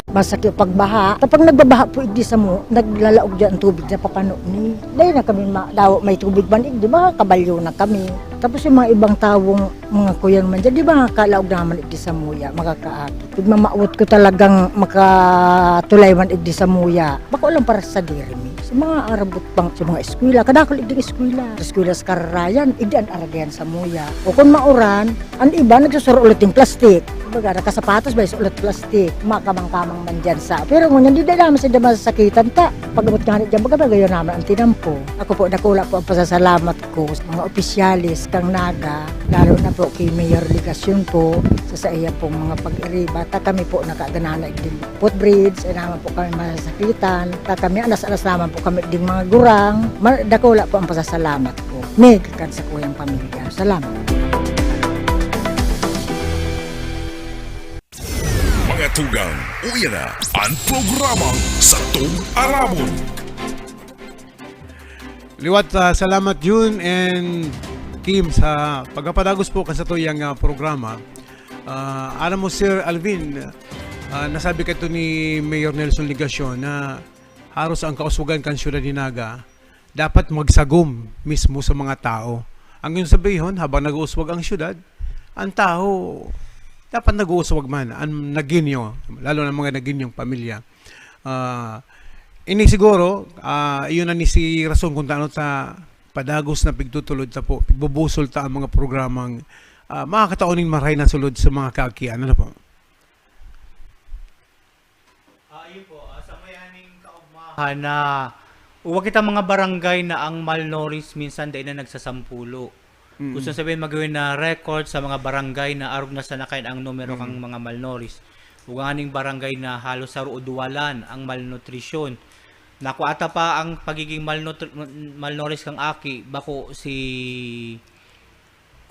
Masakit pagbaha. Kapag nagbabaha po, igdi samo, naglalaog dyan ang tubig na papano ni. Dahil na kami ma-, daw may tubig man, igdi, baka kabalyo na kami. Tapos yung mga ibang tawong mga kuya naman dyan, di ba, kalaog naman igdi samuya, makakaakit. Pag mamawot ko talagang makatulay man igdi samuya, bako lang para sa diri mi. Sa mga arabot pang, sa mga eskwela, kadakol igdi eskwela. Sa eskwela sa Kararayan, igdi an aragayan samuya. O kung mauran, an iba nagsusuro ulit yung plastic. Baga, nakasapatos ba, is ulit plastic. Makamang-kamang man dyan sa. Pero ngunyan, di na naman sila masasakitan ta. Pag-abot nga ni dyan, baga, bagayon naman ang tinampo. Ako po, dakula po ang pasasalamat ko sa mga opisyales kang Naga, lalo na po kay Mayor Legacion po, sa, sa iya pong mga pag-iriba. Ta kami po nakaganana din footbridge, ay naman po kami masasakitan. Ta kami, anas-anas naman po kami ding mga gurang. Ma-, dakula po ang pasasalamat ko. Mig, kan sa kuyang pamilya. Salamat. Mga tugang, uya na an programang Satong Aramon. Liwat, ah, salamat, Jun and Kim, sa pagpapadagos po kan satuyang, ah, programa. Ah, aram mo, Sir Alvin, ah, nasabi kaito ni Mayor Nelson Legacion na haros ang kauswagan kan siyudad ni Naga dapat magsagom mismo sa mga tao. Ang iyong sabihon, habang nag-uuswag ang siyudad, ang tao dapat nag-uuswag man, ang Naguinho, lalo na mga Naguiñong pamilya. Ah, ini siguro, ah, iyon na ni si rason kung taano ta padagos na pigtutulod ta po, pigbubusol ta ang mga programang, ah, makakatao nin marahay na sulod sa mga kaakian. Ano po? Ah, ayun po, ah, sa may aning kaugmahan na uwa kita mga barangay na ang malnourished minsan dai na nagsasampulo. Mm. Gusto sabihin, magawin na record sa mga barangay na arog na sana kayan ang numero Mm. kang mga malnourished. Uganing barangay na halos saro o duwa lang ang malnutrisyon. Naku, ata pa ang pagiging malnutri-, malnourished kang aki, bako si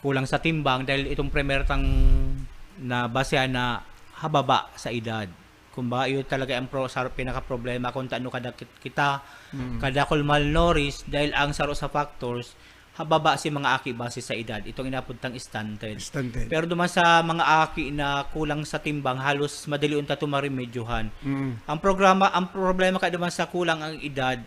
kulang sa timbang dahil itong primer tang nabasehan na hababa sa edad. Kumbaga, iyo talaga ang pro-, sa pinakaproblema kung taano kadakit kita, Mm. kadakul malnourished dahil ang saro sa factors, hababa si mga aki base sa edad. Itong inapod tang stunted. Stunted. Pero duman sa mga aki na kulang sa timbang, halos madali unta ito maremedyohan. Mm. Ang programa, ang problema ka duman sa kulang ang edad,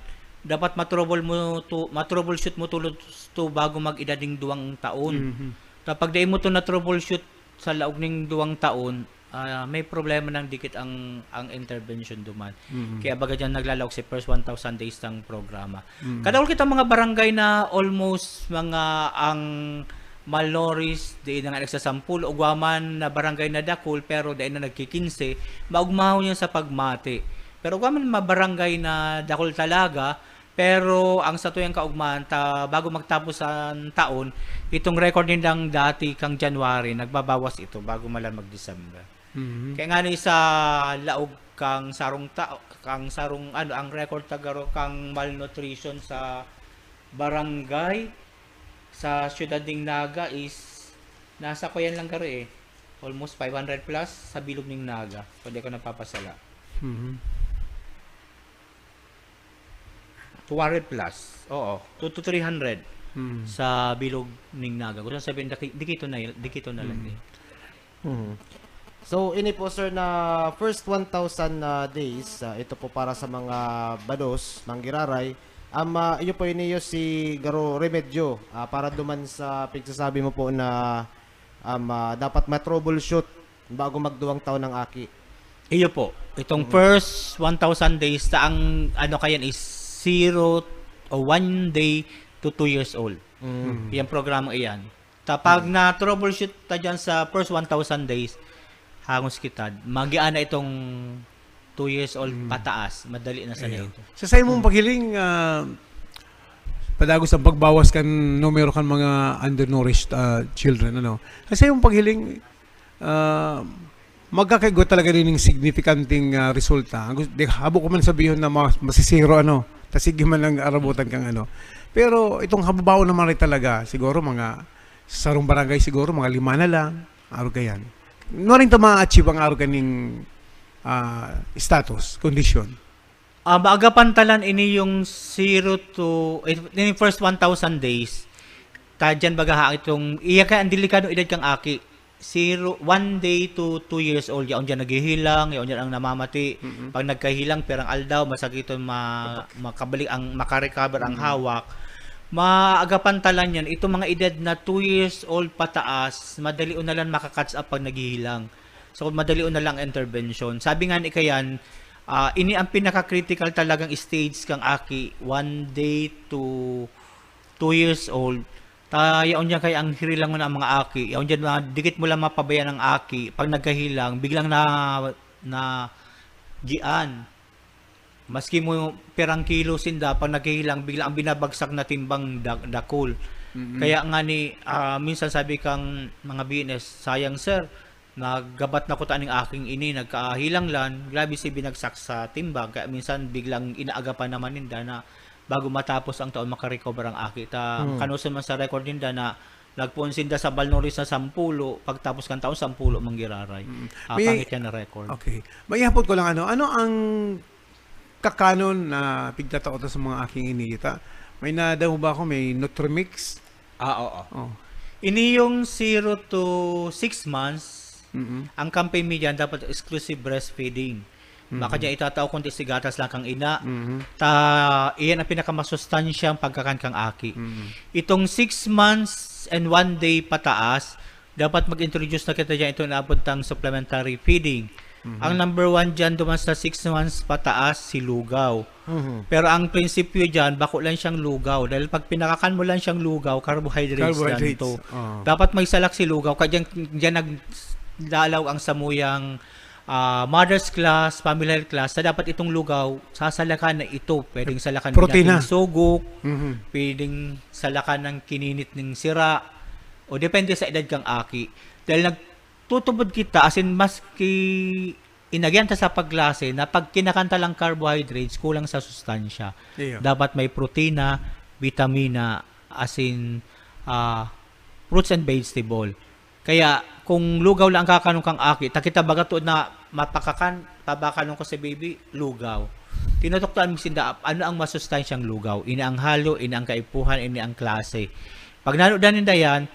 dapat ma-trouble mo to, ma-troubleshoot mo tulos to bago mag-edad ning duwang taon. Mhm. Kapag dai mo to na-troubleshoot sa laog ning duwang taon, ah, may problema ng dikit ang, ang intervention duman. Mhm. Kaya baga diyan naglalaog si first one thousand days ng programa. Mhm. Kadakul kita mga barangay na almost mga ang malnourished, di na nga nagsasampul, ugwa man na barangay na dakul, pero dai na nagkikinse, maugmahon yan sa pagmati. Pero ugwa man mga barangay na dakul talaga, pero ang satuyang kaugmahan, ta-, bago magtapos ang taon, itong record nindang dati kang January, nagbabawas ito bago man lang mag-December. Mhm. Kaya nga ni sa laog kang sarong ta-, kang sarong, ano, ang record ta garo kang malnutrition sa barangay, sa siyudad ning Naga is nasa kuyan lang garo eh. Almost five hundred plus sa bilog ning Naga. Kung di ako napapasala. Mhm. Two hundred plus. Oo. Two to three hundred Hmm. sa bilog ning Naga. Gusto sabihin, daki-, dikito na, dikito na lang Hmm. eh. Mhm. So, ini po, sir, na first one thousand na days, ah, ito po para sa mga bados, manggiraray. Am, ah, iyo po, ini iyo si garo remedyo, ah, para duman sa pigsasabi mo po na, am, ah, dapat ma-troubleshoot bago magduwang taon ang aki. Iyo po. Itong Mm. first one thousand days, ta ang ano kayan is zero o one day to two years old. Mm. Yung programa iyan. Ta pag Mm. na-troubleshoot ta dyan sa first one thousand days, hangos kita, magian na itong two years old Mm. pataas, madali na sana Ayun. ito. Sa sayo mong Mm. paghiling, ah, padagos ang pagbawas kan numero kan mga undernourished, ah, children, ano. Sa sayo mong paghiling, ah, magkakaigwa talaga nin signifikanteng, ah, resulta. Gus-, di, habo ko man sabihon na mas-, masisero, ano, ta sige man ang arabutan kang ano. Pero itong hababaon naman rin talaga, siguro mga sarong barangay siguro, mga lima na lang, arog kayan. Nuarin ta ma-achieve ang arog kaning, ah, status, kondisyon? Ah, maaga pantalan ini yung zero to, eh, ini first one thousand days. Ta dyan baga ha, itong, iya kaya ang delikadong edad kang aki. Zero, one day to two years old, yaon dyan naghihilang, yaon dyan ang namamati. Mm-mm. Pag nagkahilang, pirang aldaw, masakiton, ma-, makabalik ang, makarecover ang Mm. hawak. Maaga pantalan yan. Itong mga edad na two years old pataas, madali o na lang makakatch up pag naghihilang. So, madali o na lang intervention. Sabi nga ni Kayan, ah, ini ang pinaka-critical talagang stage kang aki, one day to two years old. Ta, yaon dyan kaya ang hirilang mo na ang mga aki. Yaon dyan, mga dikit mo lang mapabayaan ang aki. Pag nagkahilang, biglang na, na gian. Maski mo pirang kilo sinda, pag nagkahilang, bigla ang binabagsak na timbang da-, dakul. Mm-mm. Kaya nga ni, ah, minsan sabi kang mga B N S, "Sayang, sir, naggabat na ko ta ning aking ini, nagkahilang lan, grabe si binagsak sa timbang." Kaya minsan biglang inaagapan naman ninda na bago matapos ang taon, makarecover ang aki. Ta, Hmm. kanoson man sa record ninda na nagpoon sinda sa malnourished na sampulo, pagtapos kan taon, sampulo manggiraray. Mm. Ah, May pangit yan na record. Okay. Maihapot ko lang, ano, ano ang kakanon na pigtatao ta sa mga aking ini? Ta, may nadamo ba ako? May Nutrimix? Ah, oo. Oh. Ini yung zero to six months, Mm-mm. ang campaign mi dyan, dapat exclusive breastfeeding. Baka Mm-hmm. dyan itatao kundi si gatas lang kang ina. Mm-hmm. Ta, iyan ang pinakamasustansyang pagkakan kang aki. Mm-hmm. Itong six months and one day pataas, dapat mag-introduce na kita dyan. Ito naabot tang supplementary feeding. Mm-hmm. Ang number one dyan, duman sa six months pataas, si lugaw. Mm-hmm. Pero ang prinsipyo dyan, bako lang siyang lugaw. Dahil pag pinakakan mo lang siyang lugaw, carbohydrates lang Carbohydrates. to. Oo. Dapat may salak si lugaw. Kaya dyan, dyan nagdalaw ang samuyang, ah, mother's class, family health class, sa dapat itong lugaw, sasalakan na ito. Pwedeng salakan Protina. natin sugok, Mhm. pwedeng salakan ng kininit ng sira, o depende sa edad kang aki. Dahil nagtutubod kita, as in, maski Inagyan ta sa pagklase na pag kinakan ta lang carbohydrates, kulang sa sustansya. Iyo. Dapat may protina, bitamina, asin, ah, fruits and vegetable. Kaya kung lugaw lang ang kakanon kang aki, ta kita baga tuod na mapakakan, pabakanon ko si baby, lugaw. Tinutukdoan mi sinda, ano ang masustansyang lugaw? Ini ang halo, ini ang kaipuhan, ini ang klase. Pag nanudan ninda yan,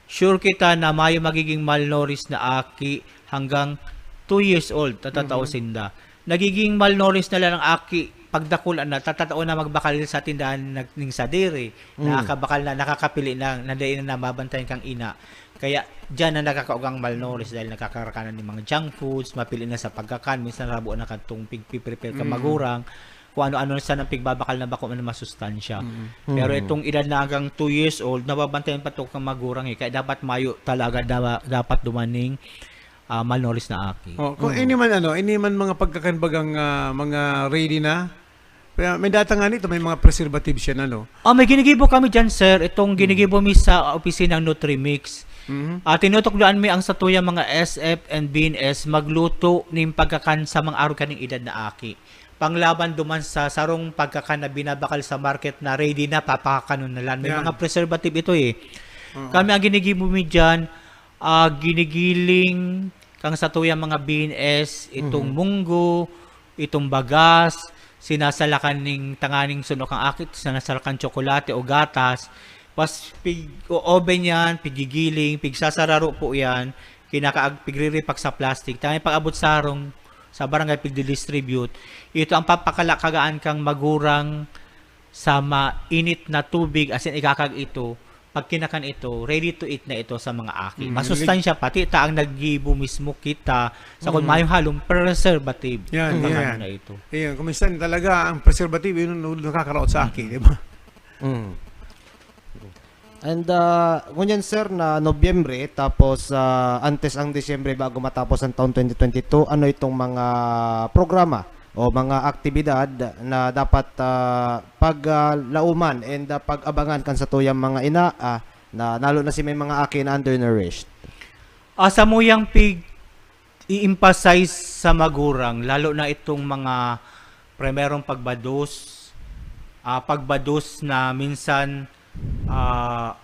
sure kita na mayo magiging malnourished na aki hanggang two years old, tatatao Mhm. sinda. Nagiging malnourished na lang ang aki, pagdakula na, tatatao na magbakal sa tindahan nag-, ning sadiri. Mm. Nakakabakal na, nakakapili na, na dai na nababantayan kang ina. Kaya diyan na nakakaugang malnourished dahil nagkakarakanan ng mga junk foods, mapili na sa pagkakan, minsan rabo na kadtong pigpiprepare ka Mm. magurang, kung ano-ano na sana ang pigbabakal na bako man masustansya. Mm. Pero Mm. itong edad na hanggang two years old, nababantayan pa to kang magurang eh. Kaya dapat mayo talaga, da-, dapat dumaning, ah, malnourished na aki. Oh, kung Mm. ini man ano, ini man mga pagkakan bagang, ah, mga ready na. Kaya may data nga nito, may mga preservatives yan, ano? Ah, may ginigibo kami dyan, sir. Itong Mm. ginigibo mi sa opisina ng Nutrimix. Mhm. Ah, tinutukdoan mi ang satuyang mga S F and B N S magluto ning pagkakan sa mga arog kaning edad na aki. Panglaban duman sa sarong pagkakan na binabakal sa market na ready na, papakanon na lang. May Yan. mga preservative ito eh. Oo. Kami ang ginigibo mi dyan, ah, ginigiling kang satuyang mga B N S, itong Mhm. munggo, itong bagas, sinasalakan ning tanganing suno kang aki, sinasalakan tsokolate o gatas, pas pig-o-oven yan, pigigiling, pigsasararo po yan, kinakaag-, pigre-repack sa plastic. Tangay pag-abot sa harong, sa barangay, pigdidistribute. Ito ang papakalakagaan kang magurang sa mainit na tubig, as in, ikakag ito, pag kinakan ito, ready to eat na ito sa mga aki. Mm, Masustansya pati ta ang naggibo mismo kita sa kung Mm. mayong halong preservative. Yan, Ang yan. ano na ito. Ayan, kung minsan talaga ang preservative, yun ang nakakaraot sa aki, Mm. di ba? Mm. And, ah, ngunyan, sir, na Nobyembre, tapos, ah, antes ang Disyembre bago matapos ang taon twenty twenty-two, ano itong mga programa o mga aktibidad na dapat, ah, pag, ah, lauman and, ah, pag-abangan kan satuyang mga ina, ah, na lalo na si may mga aki na undernourished? Ah, samuyang pig-i-emphasize sa magurang, lalo na itong mga primerong pagbados, ah, pagbados na minsan, ah,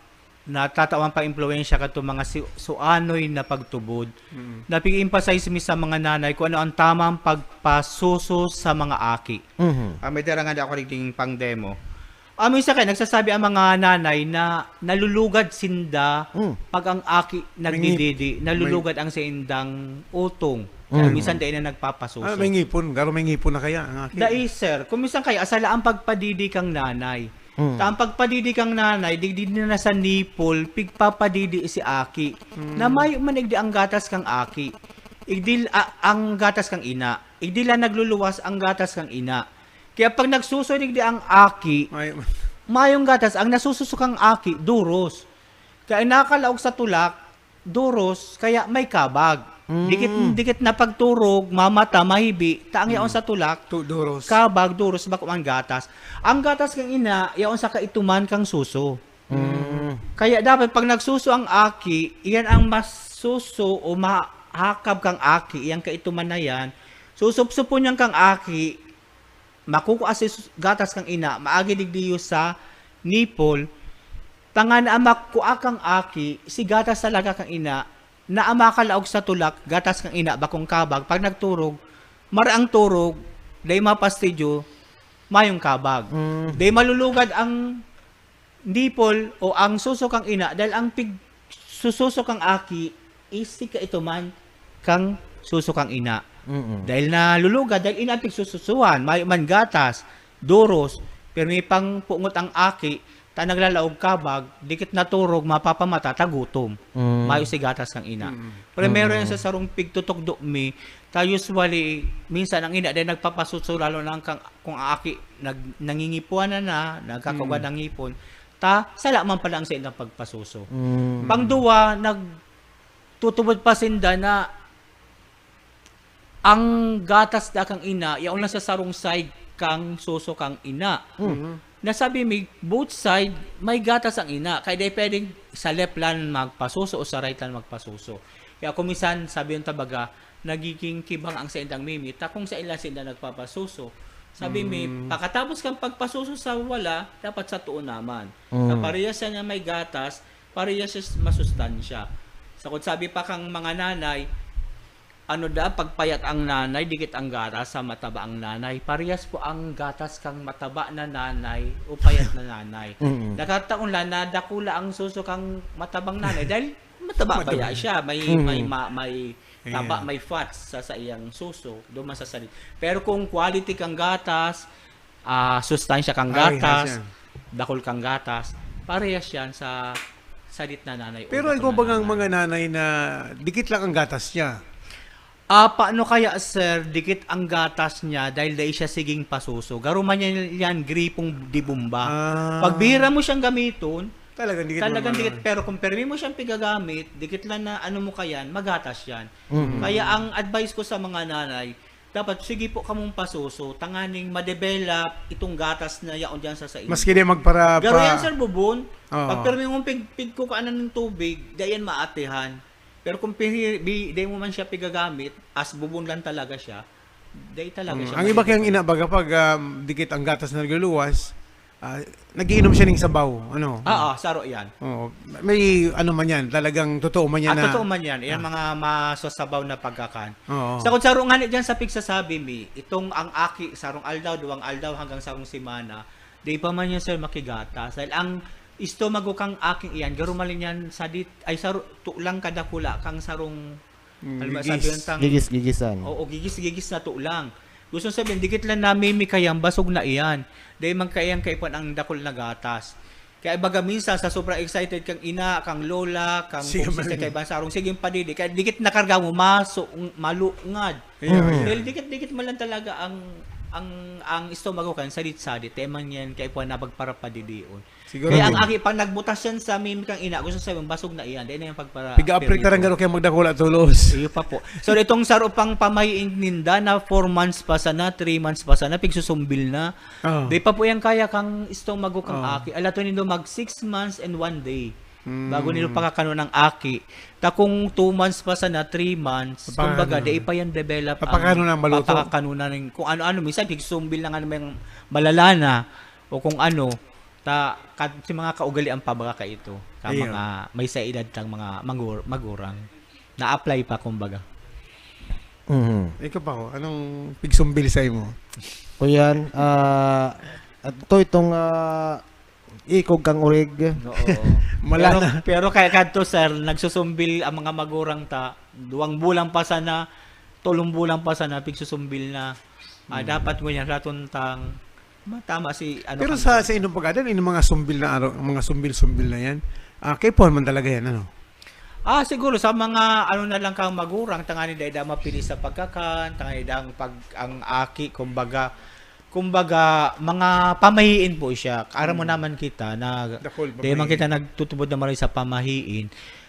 natatawan pa impluwensya kadto mga si-, suanoy na pagtubod. Mm. Napig-emphasize mi sa mga nanay kung ano ang tamang pagpasuso sa mga aki. Mhm. Ah, may dara nga di ako rigding pang-demo. Ah, minsan kaya nagsasabi ang mga nanay na nalulugad sinda Mm. pag ang aki May ngip-, nagdididi, may nalulugad ang saindang utong. Kaya Mm. minsan dai na nagpapasuso. Ah, may ngipon. Garo may ngipon na kaya ang aki? Dai, sir. Kung minsan kaya, asala ang pagpadidi kang nanay. Mm. Ta ang pagpadidi kang nanay, digdi na sa nipple, pigpapadidi si aki. Mm. Na mayo man igdi ang gatas kang aki. Igdi l-, a-, ang gatas kang ina. Igdi lang nagluluwas ang gatas kang ina. Kaya pag nagsuso digdi ang aki, May mayong gatas, ang nasususo kang aki, duros. Kaya nakalaog sa tulak, duros, kaya may kabag. Mm. Dikit, dikit na pagturog, mamata, mahibi, ta ang yaon Mm. sa tulak, Tu-, duros. kabag, duros, bako man gatas. Ang gatas kang ina, yaon sa kaituman kang suso. Mm. Kaya dapat pag nagsuso ang aki, iyan ang masuso o mahakab kang aki, iyang kaituman na yan. Susupsupon niyan kang aki, makukua si sus-, gatas kang ina, maagi digdiyo sa nipple, tanganing makua kang aki, si gatas talaga kang ina, na makalaog sa tulak, gatas kang ina, bakong kabag, pag nagturog, maraang turog, dai mapastidyo, mayong kabag. Mm. Dai malulugad ang nipple o ang suso kang ina, dahil ang pig-, sususo kang aki, is si kaituman kang suso kang ina. Mm-mm. Dahil nalulugad, dahil ina ang pigsususuhan, mayo man gatas, duros, pero may pangpungot ang aki, ta naglalaog kabag, dikit na turog, mapapamata, ta gutom. Mm. Mayo si gatas kang ina. Mm. Primero Mm. yan sa sarong pigtutukdo mi, ta usually, minsan ang ina dahil nagpapasuso, lalo na ang kang, kung aki, nag-, nangingipuan na na, nagkakaugad Mm. ng ngipon, ta sala man pala ang saindang pagpasuso. Mm. Pangduwa, nagtutubod pa sinda na ang gatas da kang ina, yaon lang sa sarong side kang suso kang ina. Mm. Nasabi mi, both side, may gatas ang ina. Kaya di pwedeng sa left lang magpasuso o sa right lang magpasuso. Kaya kung minsan, sabi yung tabaga, nagiging kibang ang saindang mimi, ta kung sain lang sinda nagpapasuso. Sabi mi, Mm. pagkatapos kang pagpasuso sa wala, dapat sa tuon naman. Mm. Sa parehas siya na may gatas, parehas siya masustansya. Sa kung sabi pa kang mga nanay, ano da, pagpayat ang nanay, dikit ang gatas, sa mataba ang nanay. Parehas po ang gatas kang mataba na nanay o payat na nanay. Mm. Nakataon lang na dakula ang suso kang matabang nanay dahil mataba Mataba. kaya siya, may, Mm. may ma-, may taba, Ayan. may fats sa, sa iyang suso, duman sa salit. Pero kung quality kang gatas, ah, sustansya kang Ay, gatas, siya. dakul kang gatas, parehas yan sa salit na nanay o Pero dakul ikaw na bagang nanay. mga nanay na dikit lang ang gatas niya? Ah, paano kaya, sir, dikit ang gatas niya dahil dai siya siging pasuso? Garo man yan, yan gripong dibumba. Ah. Pagbihira mo siyang gamiton, Talagang dikit talagang naman. dikit. Pero kung permi mo siyang pigagamit, dikit lang na ano mo kayan, magatas yan. Mhm. Kaya ang advice ko sa mga nanay, dapat sige po kamong pasuso, tanganing ma-develop itong gatas na yaon dyan sa, sa inyo. Maski di magpara-, Garo pa- yan, sir, bubon. Oo. Pag permi mong pig-, pigkukuanan ng tubig, di yan maatihan. Pero kung pini-, bi-, di mo man siya pigagamit, as bubon lang talaga siya, di talaga Mm. siya Ang iba kayang maiiba. ina, baga pag, um, dikit ang gatas na nagluluwas, ah, nagiinom siya ng sabaw, ano? Ah, ah, saro yan. Oo. May ano man yan, talagang totoo man yan Ah, na totoo man yan. Yan Ah. mga masasabaw na pagkakan. Oo. Sa kung saro nga ni dyan sa pigsasabi mi, itong ang aki, sarong aldaw, duwang aldaw hanggang sarong semana, di pa man yan, sir, makigatas. Dahil ang istomago kang aking iyan, garumalin yan sa dit-, ay, saro, tulang kadakula kang sarong, Mm, ano ba gigis. sabi yun, tang-, Gigis-gigisan. Oo, gigis-gigis na tulang. Gusto sabihin, dikit lang namimi kayang basog na iyan. Dahil man kayang kaipan ang dakul na gatas. Kaya baga minsan, sa sobrang excited kang ina, kang lola, kang Sige, kung sisay, man. kaiban sarong, sige, padidi. Kaya dikit na karga mo, maso-, malungad. Iya, Mhm. iya. Dahil dikit-dikit man lang talaga ang, ang, ang istomago kan, sadit-sadit. Kaya man yan, kaipuhan na pagparapadidion. Siguro Kaya ang din. aki, pag nagbutas yan sa mimi kang ina, gusto sabihin, basog na iyan. Dahil na yung pagpara-, Piga-aprita pirmi rin ko. garo kaya magdakula, tulos. Iyo pa po. So, itong saro pang pamahiin ninda na four months pa sana, three months pa sana, pigsusumbil na. Oo. Di pa po yan kaya kang istomago kang Oo. aki. Ala to nindo mag six months and one day. Mm. Bago nilo pakakanon ang aki. Ta kung two months pa sana, three months, Papakakanon. kumbaga, di pa yan develop ang Papakakanon ang maluto. papakakanon na rin. Kung ano-ano, minsan, pigsumbil na nga naman malala na, o kung ano, ta, ka, si mga kaugalian pa baga ka ito, ka Iyo. mga may sa edad tang mga magur-, magurang, na-apply pa, kumbaga. Mhm. Ikaw pa, oh, anong pigsumbil sa imo? Kuyan, ah, ato itong, ah, ikog kang urig. Oo. Mala Pero, na. pero kaya kadto, sir, nagsusumbil ang mga magurang ta, duwang bulan pa sana, tolong bulan pa sana, pigsusumbil na. Ah, Hmm. dapat ngunyan, raton tang, matama si, ano Pero kan sa, sa inyong pagkada, yung mga sumbil na araw, mga sumbil-sumbil na yan, ah, kaipuhan man talaga yan, ano? Ah, siguro sa mga, ano na lang kang magurang, tangani dai da mapili sa pagkakan, tangani dang pag, ang aki, kumbaga, kumbaga, mga pamahiin po siya. Aram mo Hmm. naman kita na Dakul, di man pamahiin. kita nagtutubod na maray sa pamahiin.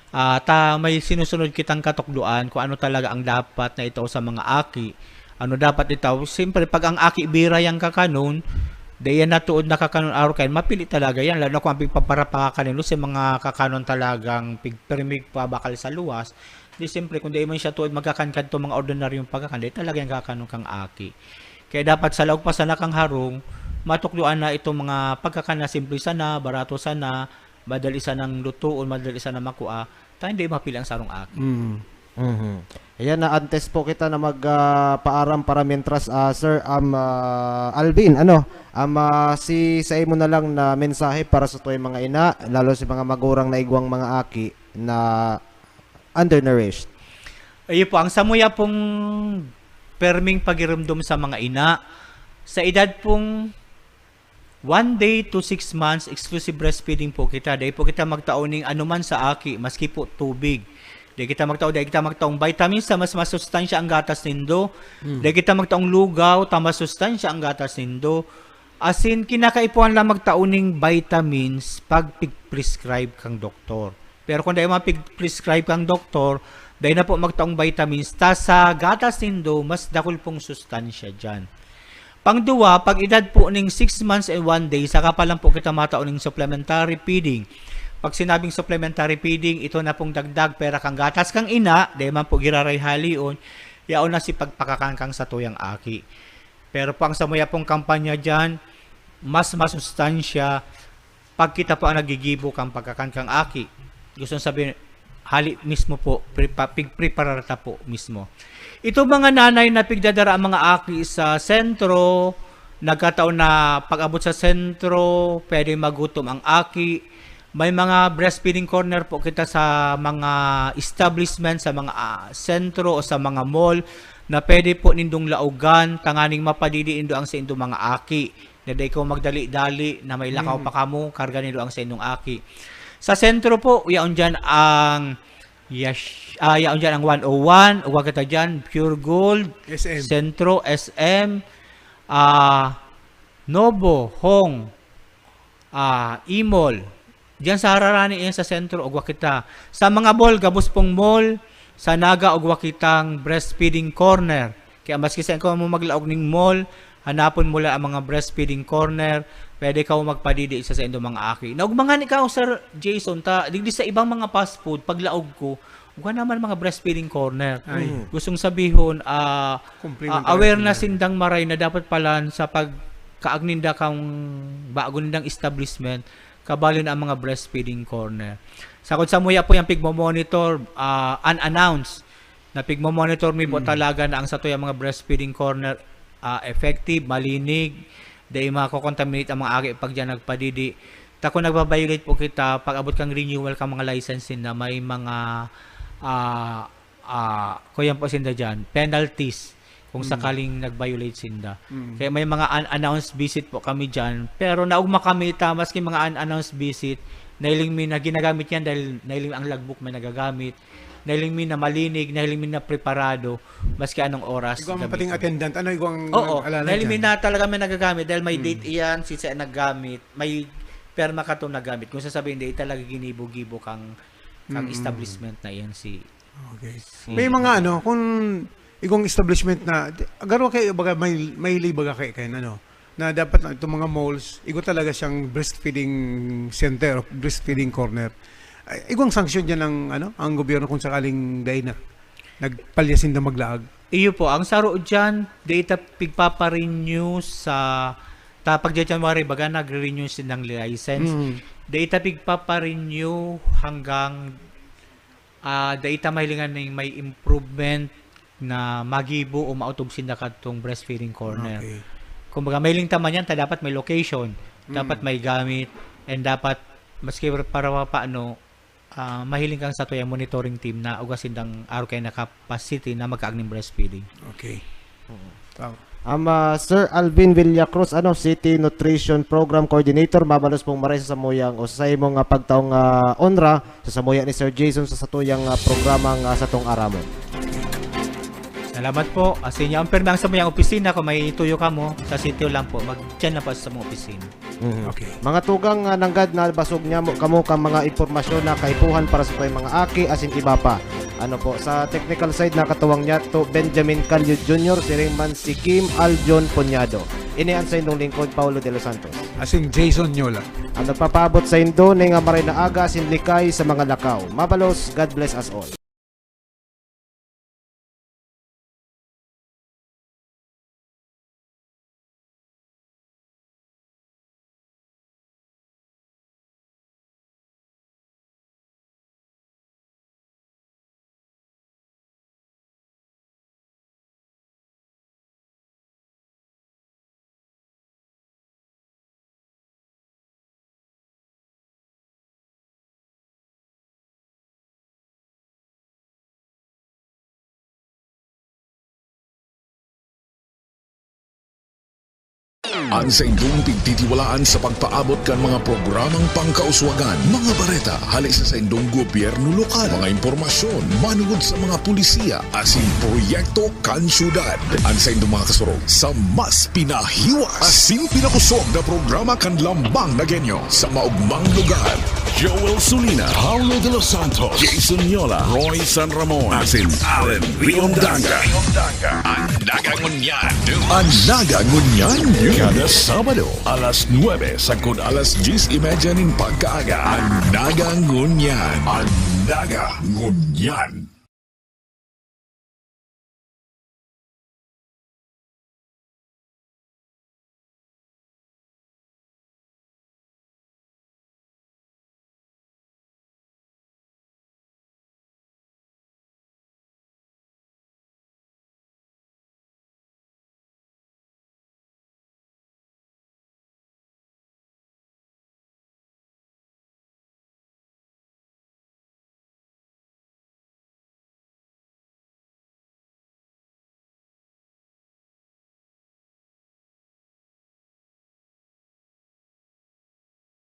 Ah, ta, may sinusunod kitang katukdoan kung ano talaga ang dapat na itao sa mga aki. Ano dapat itao? Siyempre, pag ang aki bira yang kakanon, di yan natuod na kakanon araw kayan, mapili talaga yan. Lalo na kung ang pigpaparapakakan nilo sa mga kakanon talagang pigpermig pa bakal sa luwas, di siyempre, kung di man siya tuod magkakan kadto mga ordinaryong pagkakan, di talaga yan kakanon kang aki. Kaya dapat sa laog pa sana kang harong, matukdoan na itong mga pagkakan na simple sana, barato sana, madali sanang lutoon, madali sana makua, ta hindi mapili ang sarong aki. Mm. Mhm. Ayan na, antes po kita na mag, ah, paaram para mientras, ah, Sir, um, ah, Alvin, ano, um, ah, si, sa imo na lang na mensahe para sa tuwing mga ina, lalo sa mga magurang na igwang mga aki na undernourished. Ayun po, ang samuya pong perming pagirumdom sa mga ina, sa edad pong one day to six months, exclusive breastfeeding po kita. Dai po kita magtao ning anuman sa aki, maski po tubig. Dai kita magtao, dai kita magtaong vitamins sa mas masustansya ang gatas nindo. Hmm. Dai kita magtaong lugaw, ta masustansya ang gatas nindo. Asin, kinakaipuhan lang magtao ning vitamins pag pig-prescribe kang doktor. Pero kung dai man pig-prescribe kang doktor, dai na po magtaong vitamins, ta sa gatas nindo, mas dakul pong sustansya dyan. Pangduwa, pag edad po ning six months and one day, saka pa lang po kita matao ning supplementary feeding. Pag sinabing supplementary feeding, ito na pong dagdag pera kan gatas kan ina, dai man po giraray halion, yaon na si pagpakakan kan satuyang aki. Pero po ang samuya pong kampanya diyan, mas masustansya pag kita po ang naggigibo kan pagkakan kan aki. Gusto sabihin, hali mismo po, prepa-, pigpreparar ta po mismo. Ito mga nanay na pigdadara ang mga aki sa sentro, nagkataon na pag-abot sa sentro, pwede magutom ang aki. May mga breastfeeding corner po kita sa mga establishment, sa mga, ah, sentro o sa mga mall na pwede po nindong laogan, tanganing mapadidi nindo ang saindong mga aki. Na dai kaw magdali-dali, na may lakaw Mm. pa kamo, karga nindo ang saindong aki. Sa sentro po, yaon diyan ang Yash-, ah, yaon diyan ang one oh one, ugwa kita diyan, Pure Gold, S M. Sentro, S M, ah, Novo, Hong, ah, Imol. Diyan sa Hararani, yan sa sentro, ugwa kita. Sa mga mall, gabos pong mall, sa Naga, ugwa kitang breastfeeding corner. Kaya maski saan ka mo maglaog ning mall, hanapon mo lang ang mga breastfeeding corner, pwede ka magpadidi sa saindong mga aki. Naugmangan ikaw, Sir Jason, ta, digdi sa ibang mga fast food, paglaog ko, wala naman mga breastfeeding corner. Ay. Mm. Gustong sabihon, ah, Komplementary ah, aware na sila. Sindang maray na dapat pala sa pagkaag ninda kang bago nindang establishment, kabali na ang mga breastfeeding corner. Sa kung samuya po yung pigmo-monitor, ah, unannounced, na pigmo-monitor mi po Mm. talaga na ang satuyang mga breastfeeding corner, ah, effective, malinig, dai mako-contaminate ang mga aki pag diyan nagpadidi. Ta kung nagba-violate po kita, pag abot kang renewal kang mga license na may mga, ah, ah, kuyan po sinda diyan, penalties kung Mm. sakaling nag-violate sinda. Mm. Kaya may mga unannounced visit po kami diyan, pero naugma kami ta, maski mga unannounced visit, nahiling mi na ginagamit yan dahil nahiling ang logbook may nagagamit, nahiling mi na malinig, nahiling mi na preparado, maski anong oras Igwa man gamiton. Pating attendant, ano, igwang Oo, nag-alala nahiling mi dyan? Na talaga may nagagamit dahil may Mm. date iyan, si sa naggamit, may perma ka to nagamit. Kung sasabihin, di talaga ginibo-gibo kang, kang Mm. establishment na iyan si Okay. Si May mga ano, kung igwang establishment na, di, garo kayo, baga, may, may baga kayo, kayo, ano, na dapat na itong mga malls, igwa talaga siyang breastfeeding center o breastfeeding corner. Ay, igwang sanksyon dyan ang, ano, ang gobyerno kung sakaling dai na, nagpalya sinda maglaag. Iyo po, ang saro dyan, dai ta pigpaparenew sa, ta, pag January, baga, nagre-renew silang license. Mm. Dai ta pigpaparenew hanggang, ah, dai ta mahilingan ning may improvement na magibo o maotob sinda kadtong breastfeeding corner. Okay. Kumbaga, mahiling ta man yan, ta dapat may location, dapat Mm. may gamit, and dapat, maski para paano, ah, mahiling kang satuyang monitoring team na ugwa sindang arog kayo na capacity na magkaagning breastfeeding. Okay. Oo. Tama. Ang, ah, Sir Alvin Villacruz, ano, City Nutrition Program Coordinator, mabalos pong maray sa samuyang o sa imong, ah, pagtaong, ah, onra sa samuya ni Sir Jason sa satuyang, ah, programang, ah, Satong Aramon. Salamat po. Asin yaon pirmi ang samuyang opisina. Kung may tuyo kamo, sa sitio lang po. Mag-, dyan lang po sa mga opisina. Mhm. Okay. Mga tugang, ah, nanggad na basog niya mo, kamo kang mga impormasyon na kaipuhan para sa tuwing mga aki asin iba pa. Ano po, sa technical side, nakatuwang niya to Benjamin Calio Junior, siring man si Kim Aljon Punyado. Ini ang saindong lingkod, Paulo de los Santos. Asin Jason Nyola. Ang nagpapaabot saindo ning maray na aga asin likay sa mga lakaw. Mabalos, God bless us all. An saindong pigtitiwalaan sa pagpaabot kan mga programang pangkauswagan, mga bareta hale sa saindong gobyerno lokal, mga impormasyon manungod sa mga pulisiya asin proyekto kan syudad. An saindong mga kasurog sa mas pinahiwas asin pinakusog na programa kan Lambang na Genyo sa maugmang lugar. Joel Sulina, Paulo de los Santos, Jason Yola, Roy San Ramon, asin Allen Riondanga. An Nagangunyan. An Nagangunyan News. Kada Sabado, alas nuebe sagkod alas diyes y medya nin pagkaaga. An Nagangunyan. An Nagangunyan.